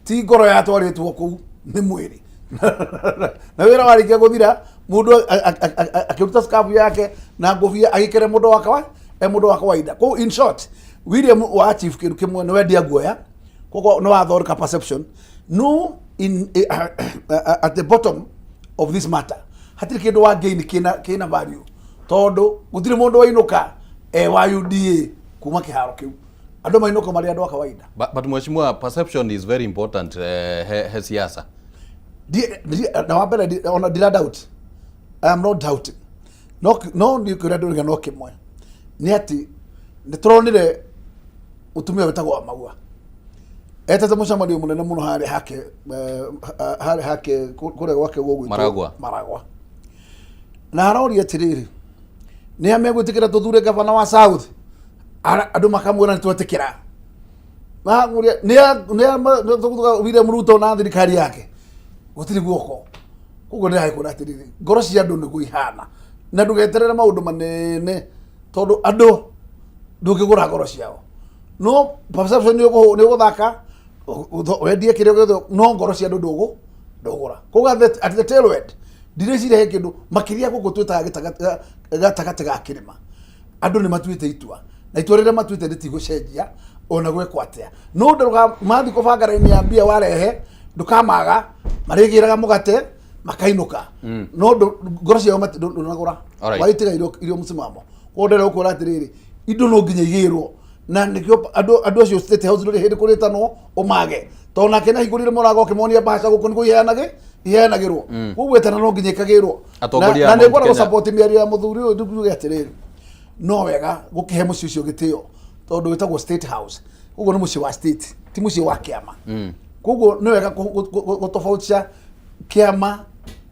ti ngoro yatwarĩtwo kũu, nĩ mwĩrĩ, na wĩra warĩkia gũthira mũndũ akĩruta scarf yake na ngũbia agĩkĩre mũndũ wa kawa e mũndũ wa kawaida. Koguo in short, William wa achieve kĩndũ kĩmwe, nĩ wendia guoya, koguo nĩ wathondeka perception. No in at the bottom of this matter hatirĩ kĩndũ wa gain kĩna value, tondũ gũtirĩ mũndũ wainũka e wa UDA kuma kĩharo kĩu. Andũ mainũka marĩ andũ a kawaida. But mheshimiwa, perception is very important he siasa. Na wa mbere ona ndira doubt, I am not doubting, no no niĩ kĩrĩa ndĩrauga no kĩmwe, nĩ atĩ nĩ tũronire mũtumia wĩtagwo Wamaua etete mũcemanio mũnene mũno harĩa hake, harĩa hake kũrĩa gwake gũgwĩtwo Maragwa. Maragwa, na aroria atĩrĩrĩ, nĩ a megwĩtĩkĩra tũthure gavana wa South? Andũ makamwĩra nĩ twetĩkĩra. Makamũria nĩ a tũgũthuga William Ruto na thirikari yake? Gũtirĩ guoko. Koguo ndĩragĩkwĩra atĩrĩrĩ, ngoro cia andũ nĩguo ihana, na ndũgeterere maũndũ manene, tondũ andũ ndũngĩgũra ngoro ciao. No perception nĩ ũgũthaka, wendie kĩrĩa gĩothe, no ngoro cia andũ ndũgũra. Koguo at the tail end ndireciria he kĩndũ makĩria gũkũ twĩtaga gatagatĩ ga kĩrĩma. Andũ nĩ matuĩte itua, na itua rĩrĩa matuĩte rĩtigũcenjia ona gwekwo atĩa. No ndũga mathiĩ kũbanga raini ya mbia warehe, ndũkamaga, marĩgĩraga mũgate makainũka, no ngoro ciao ndũnagũra. Warĩtiga irio mũsimamo. Koguo ndĩrenda gũkwĩra atĩrĩrĩ, indo no nginya igĩrwo, na nĩkĩo andũ acio State House ndũrĩ hĩndĩ kũrĩtanwo ũmage, tondũ nake nĩahingũrire mũrango akĩmonia mbaca gũkũ nĩguo iheanagĩrwo. Koguo ĩtana no nginya ĩkagĩrwo. Atongoria Na a nĩ Mount ngwenda Kenya. gũsupport mĩario ya mũthuri ũyũ, njuge atĩrĩrĩ, no wega gũkĩhe mũciĩ ũcio gĩtĩo, tondũ wĩtagwo State House. Koguo nĩ mũciĩ wa state, ti mũciĩ wa kĩama. Koguo nĩ wega gũtofautisha kĩama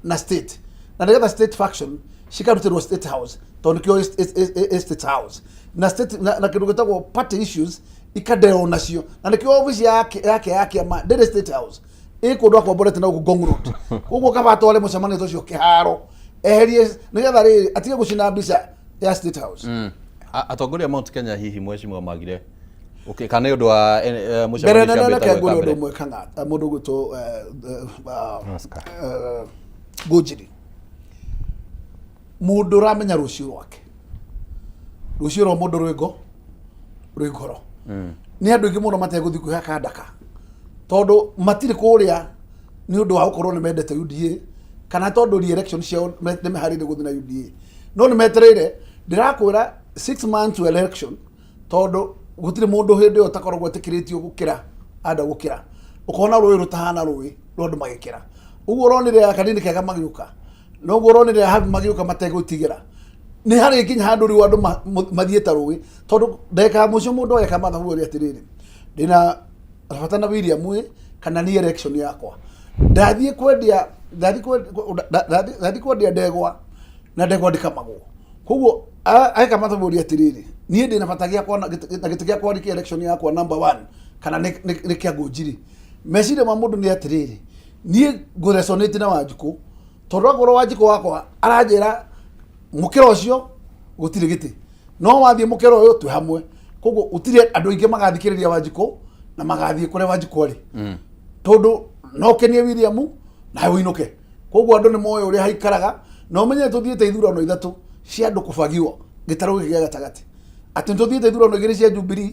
na state, na nĩgetha state faction cikarutĩrwo State House, tondũ nĩkĩo ĩ State House, na state na kĩndũ gĩtagwo party issues ikaderwo nacio, na nĩkĩo obici yake ya kĩama ndĩrĩ State House, ĩ kũndũ akomborete na gũkũ Ngong Road. Koguo kaba atware mũcemanio ta ũcio kĩharo, eherie, nĩgetha rĩrĩ atige gũcina mbica ya State House. Atongoria a Mount Kenya hihi mheshimiwa magire okay, kana nĩ ũndũ wa mbere mũcemanio nene ũcio reke ambĩte ngwĩre gwĩka ũndũ mbere? ũmwe kang'ata mũndũ ũgwĩtwo Oscar. Ngũnjiri, mũndũ ũramenya rũciũ rwake, rũciũ rwa mũndũ rwĩ ngoro. Nĩ andũ aingĩ mũno mategũthiĩ kwĩhaka ndaka, tondũ matirĩ kũrĩa nĩ ũndũ wa gũkorwo nĩ mendete UDA, kana tondũ re-election ciao nĩ meharĩirie gũthiĩ na UDA, no nĩ metereire. Ndĩrakwĩra 6 months to election, tondũ gũtirĩ mũndũ hĩndĩ ĩyo ũtakoragwo etĩkĩrĩtio gũkĩra anda gũkĩra, ũkona rũĩ rũtahana rũĩ rwa andũ magĩkĩra ũguo. Ũronire ya kanini kega magĩũka, noguo ũronire ya habi magĩũka mategwĩtigĩra. Nĩ harĩ nginya handũ rĩu andũ mathiĩ ta rũĩ, tondũ ndagĩka ya mũico mũndũ ageka mathabu ũrĩa atĩrĩrĩ, ndĩna bata na William ĩ kana nĩ election yakwa, ndathiĩ kwendia, ndathiĩ kwendia ndegwa, na ndegwa ndĩkamagwo. Koguo ageka mathabu ũrĩa atĩrĩrĩ, niĩ ndĩna bata gĩakwa na gĩtĩ gĩakwa nĩ kĩa election yakwa number one, kana nĩ kĩa Ngũnjiri. Meciria ma mũndũ nĩ atĩrĩrĩ, niĩ ngũresonate na Wanjikũ, tondũ akorwo Wanjikũ wakwa aranjĩra mũkĩra ũcio gũtirĩ gĩtĩ, no wathiĩ mũkĩra ũyũ twĩ hamwe. Koguo gũtirĩ andũ aingĩ magathikĩrĩria Wanjikũ na magathiĩ kũrĩa Wanjikũ arĩ, tondũ no ũkenie William nawe ũinũke. Koguo andũ nĩ moĩ ũrĩa haikaraga, na ũmenye tũthiĩte ithurano ithatũ cia andũ kũbagiwo gĩtarũ gĩkĩ gĩa gatagatĩ, atĩ nĩ tũthiĩte ithurano igĩrĩ cia Jubilee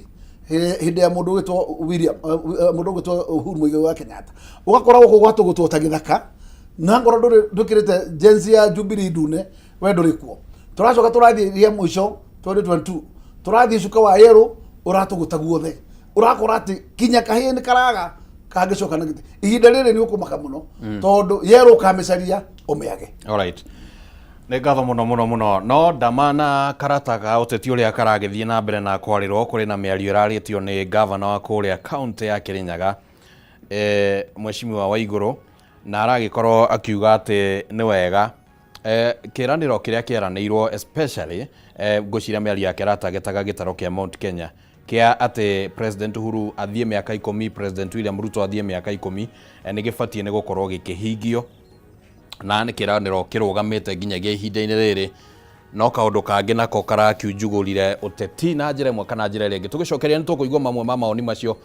hĩndĩ ya mũndũ ũgwĩtwo William, mũndũ ũgwĩtwo Uhuru Muigai wa Kenyatta. Ũgakora gũkũ gwatũgũtwo ta gĩthaka, na ngorwo ndũrĩ ndwĩkĩrĩte jenzi ya Jubilee ndune, we ndũrĩ kuo. Tũracoka tũrathiĩ ria mũico 2022, tũrathiĩ cuka wa yerũ ũratũgũta guothe, ũrakora atĩ kinya kahĩĩ nĩ karaga kangĩcoka na gĩtĩ. Ihinda rĩrĩ nĩ ũkũmaka mũno, tondũ yerũ ũkamĩcaria ũmĩage. Alright. Nĩ ngatho mũno mũno mũno. No ndama na karata ga ũteti ũrĩa karagĩthiĩ na mbere na kwarĩrwo, kũrĩ na mĩario ĩrarĩtio nĩ gavana wa kũrĩa kaũntĩ ya Kĩrĩnyaga, Mheshimiwa Waigũrũ, na aragĩkorwo akiuga atĩ nĩ wega kĩranĩro kĩrĩa kĩeranĩirwo, especially ngwĩciria mĩario yake aratagetaga gĩtaro kĩa Mount Kenya, kĩa atĩ President Uhuru athiĩ mĩaka 10, President William Ruto athiĩ mĩaka 10, nĩ gĩbatiĩ nĩ gũkorwo gĩkĩhingio, na nĩ kĩranĩro kĩrũgamĩte nginyagia ihinda-inĩ rĩrĩ. No kaũndũ kangĩ nako karakiunjugũrire ũteti na njĩra ĩmwe kana njĩra ĩrĩa ĩngĩ. Tũgĩcokeria nĩ tũkũigua mamwe ma mawoni macio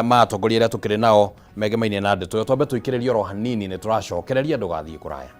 ma atongoria arĩa tũkĩrĩ nao megemainie na ndeto ĩyo. Twambe tũikĩrĩrie oro hanini, nĩ tũracokereria, ndũgathiĩ kũraya.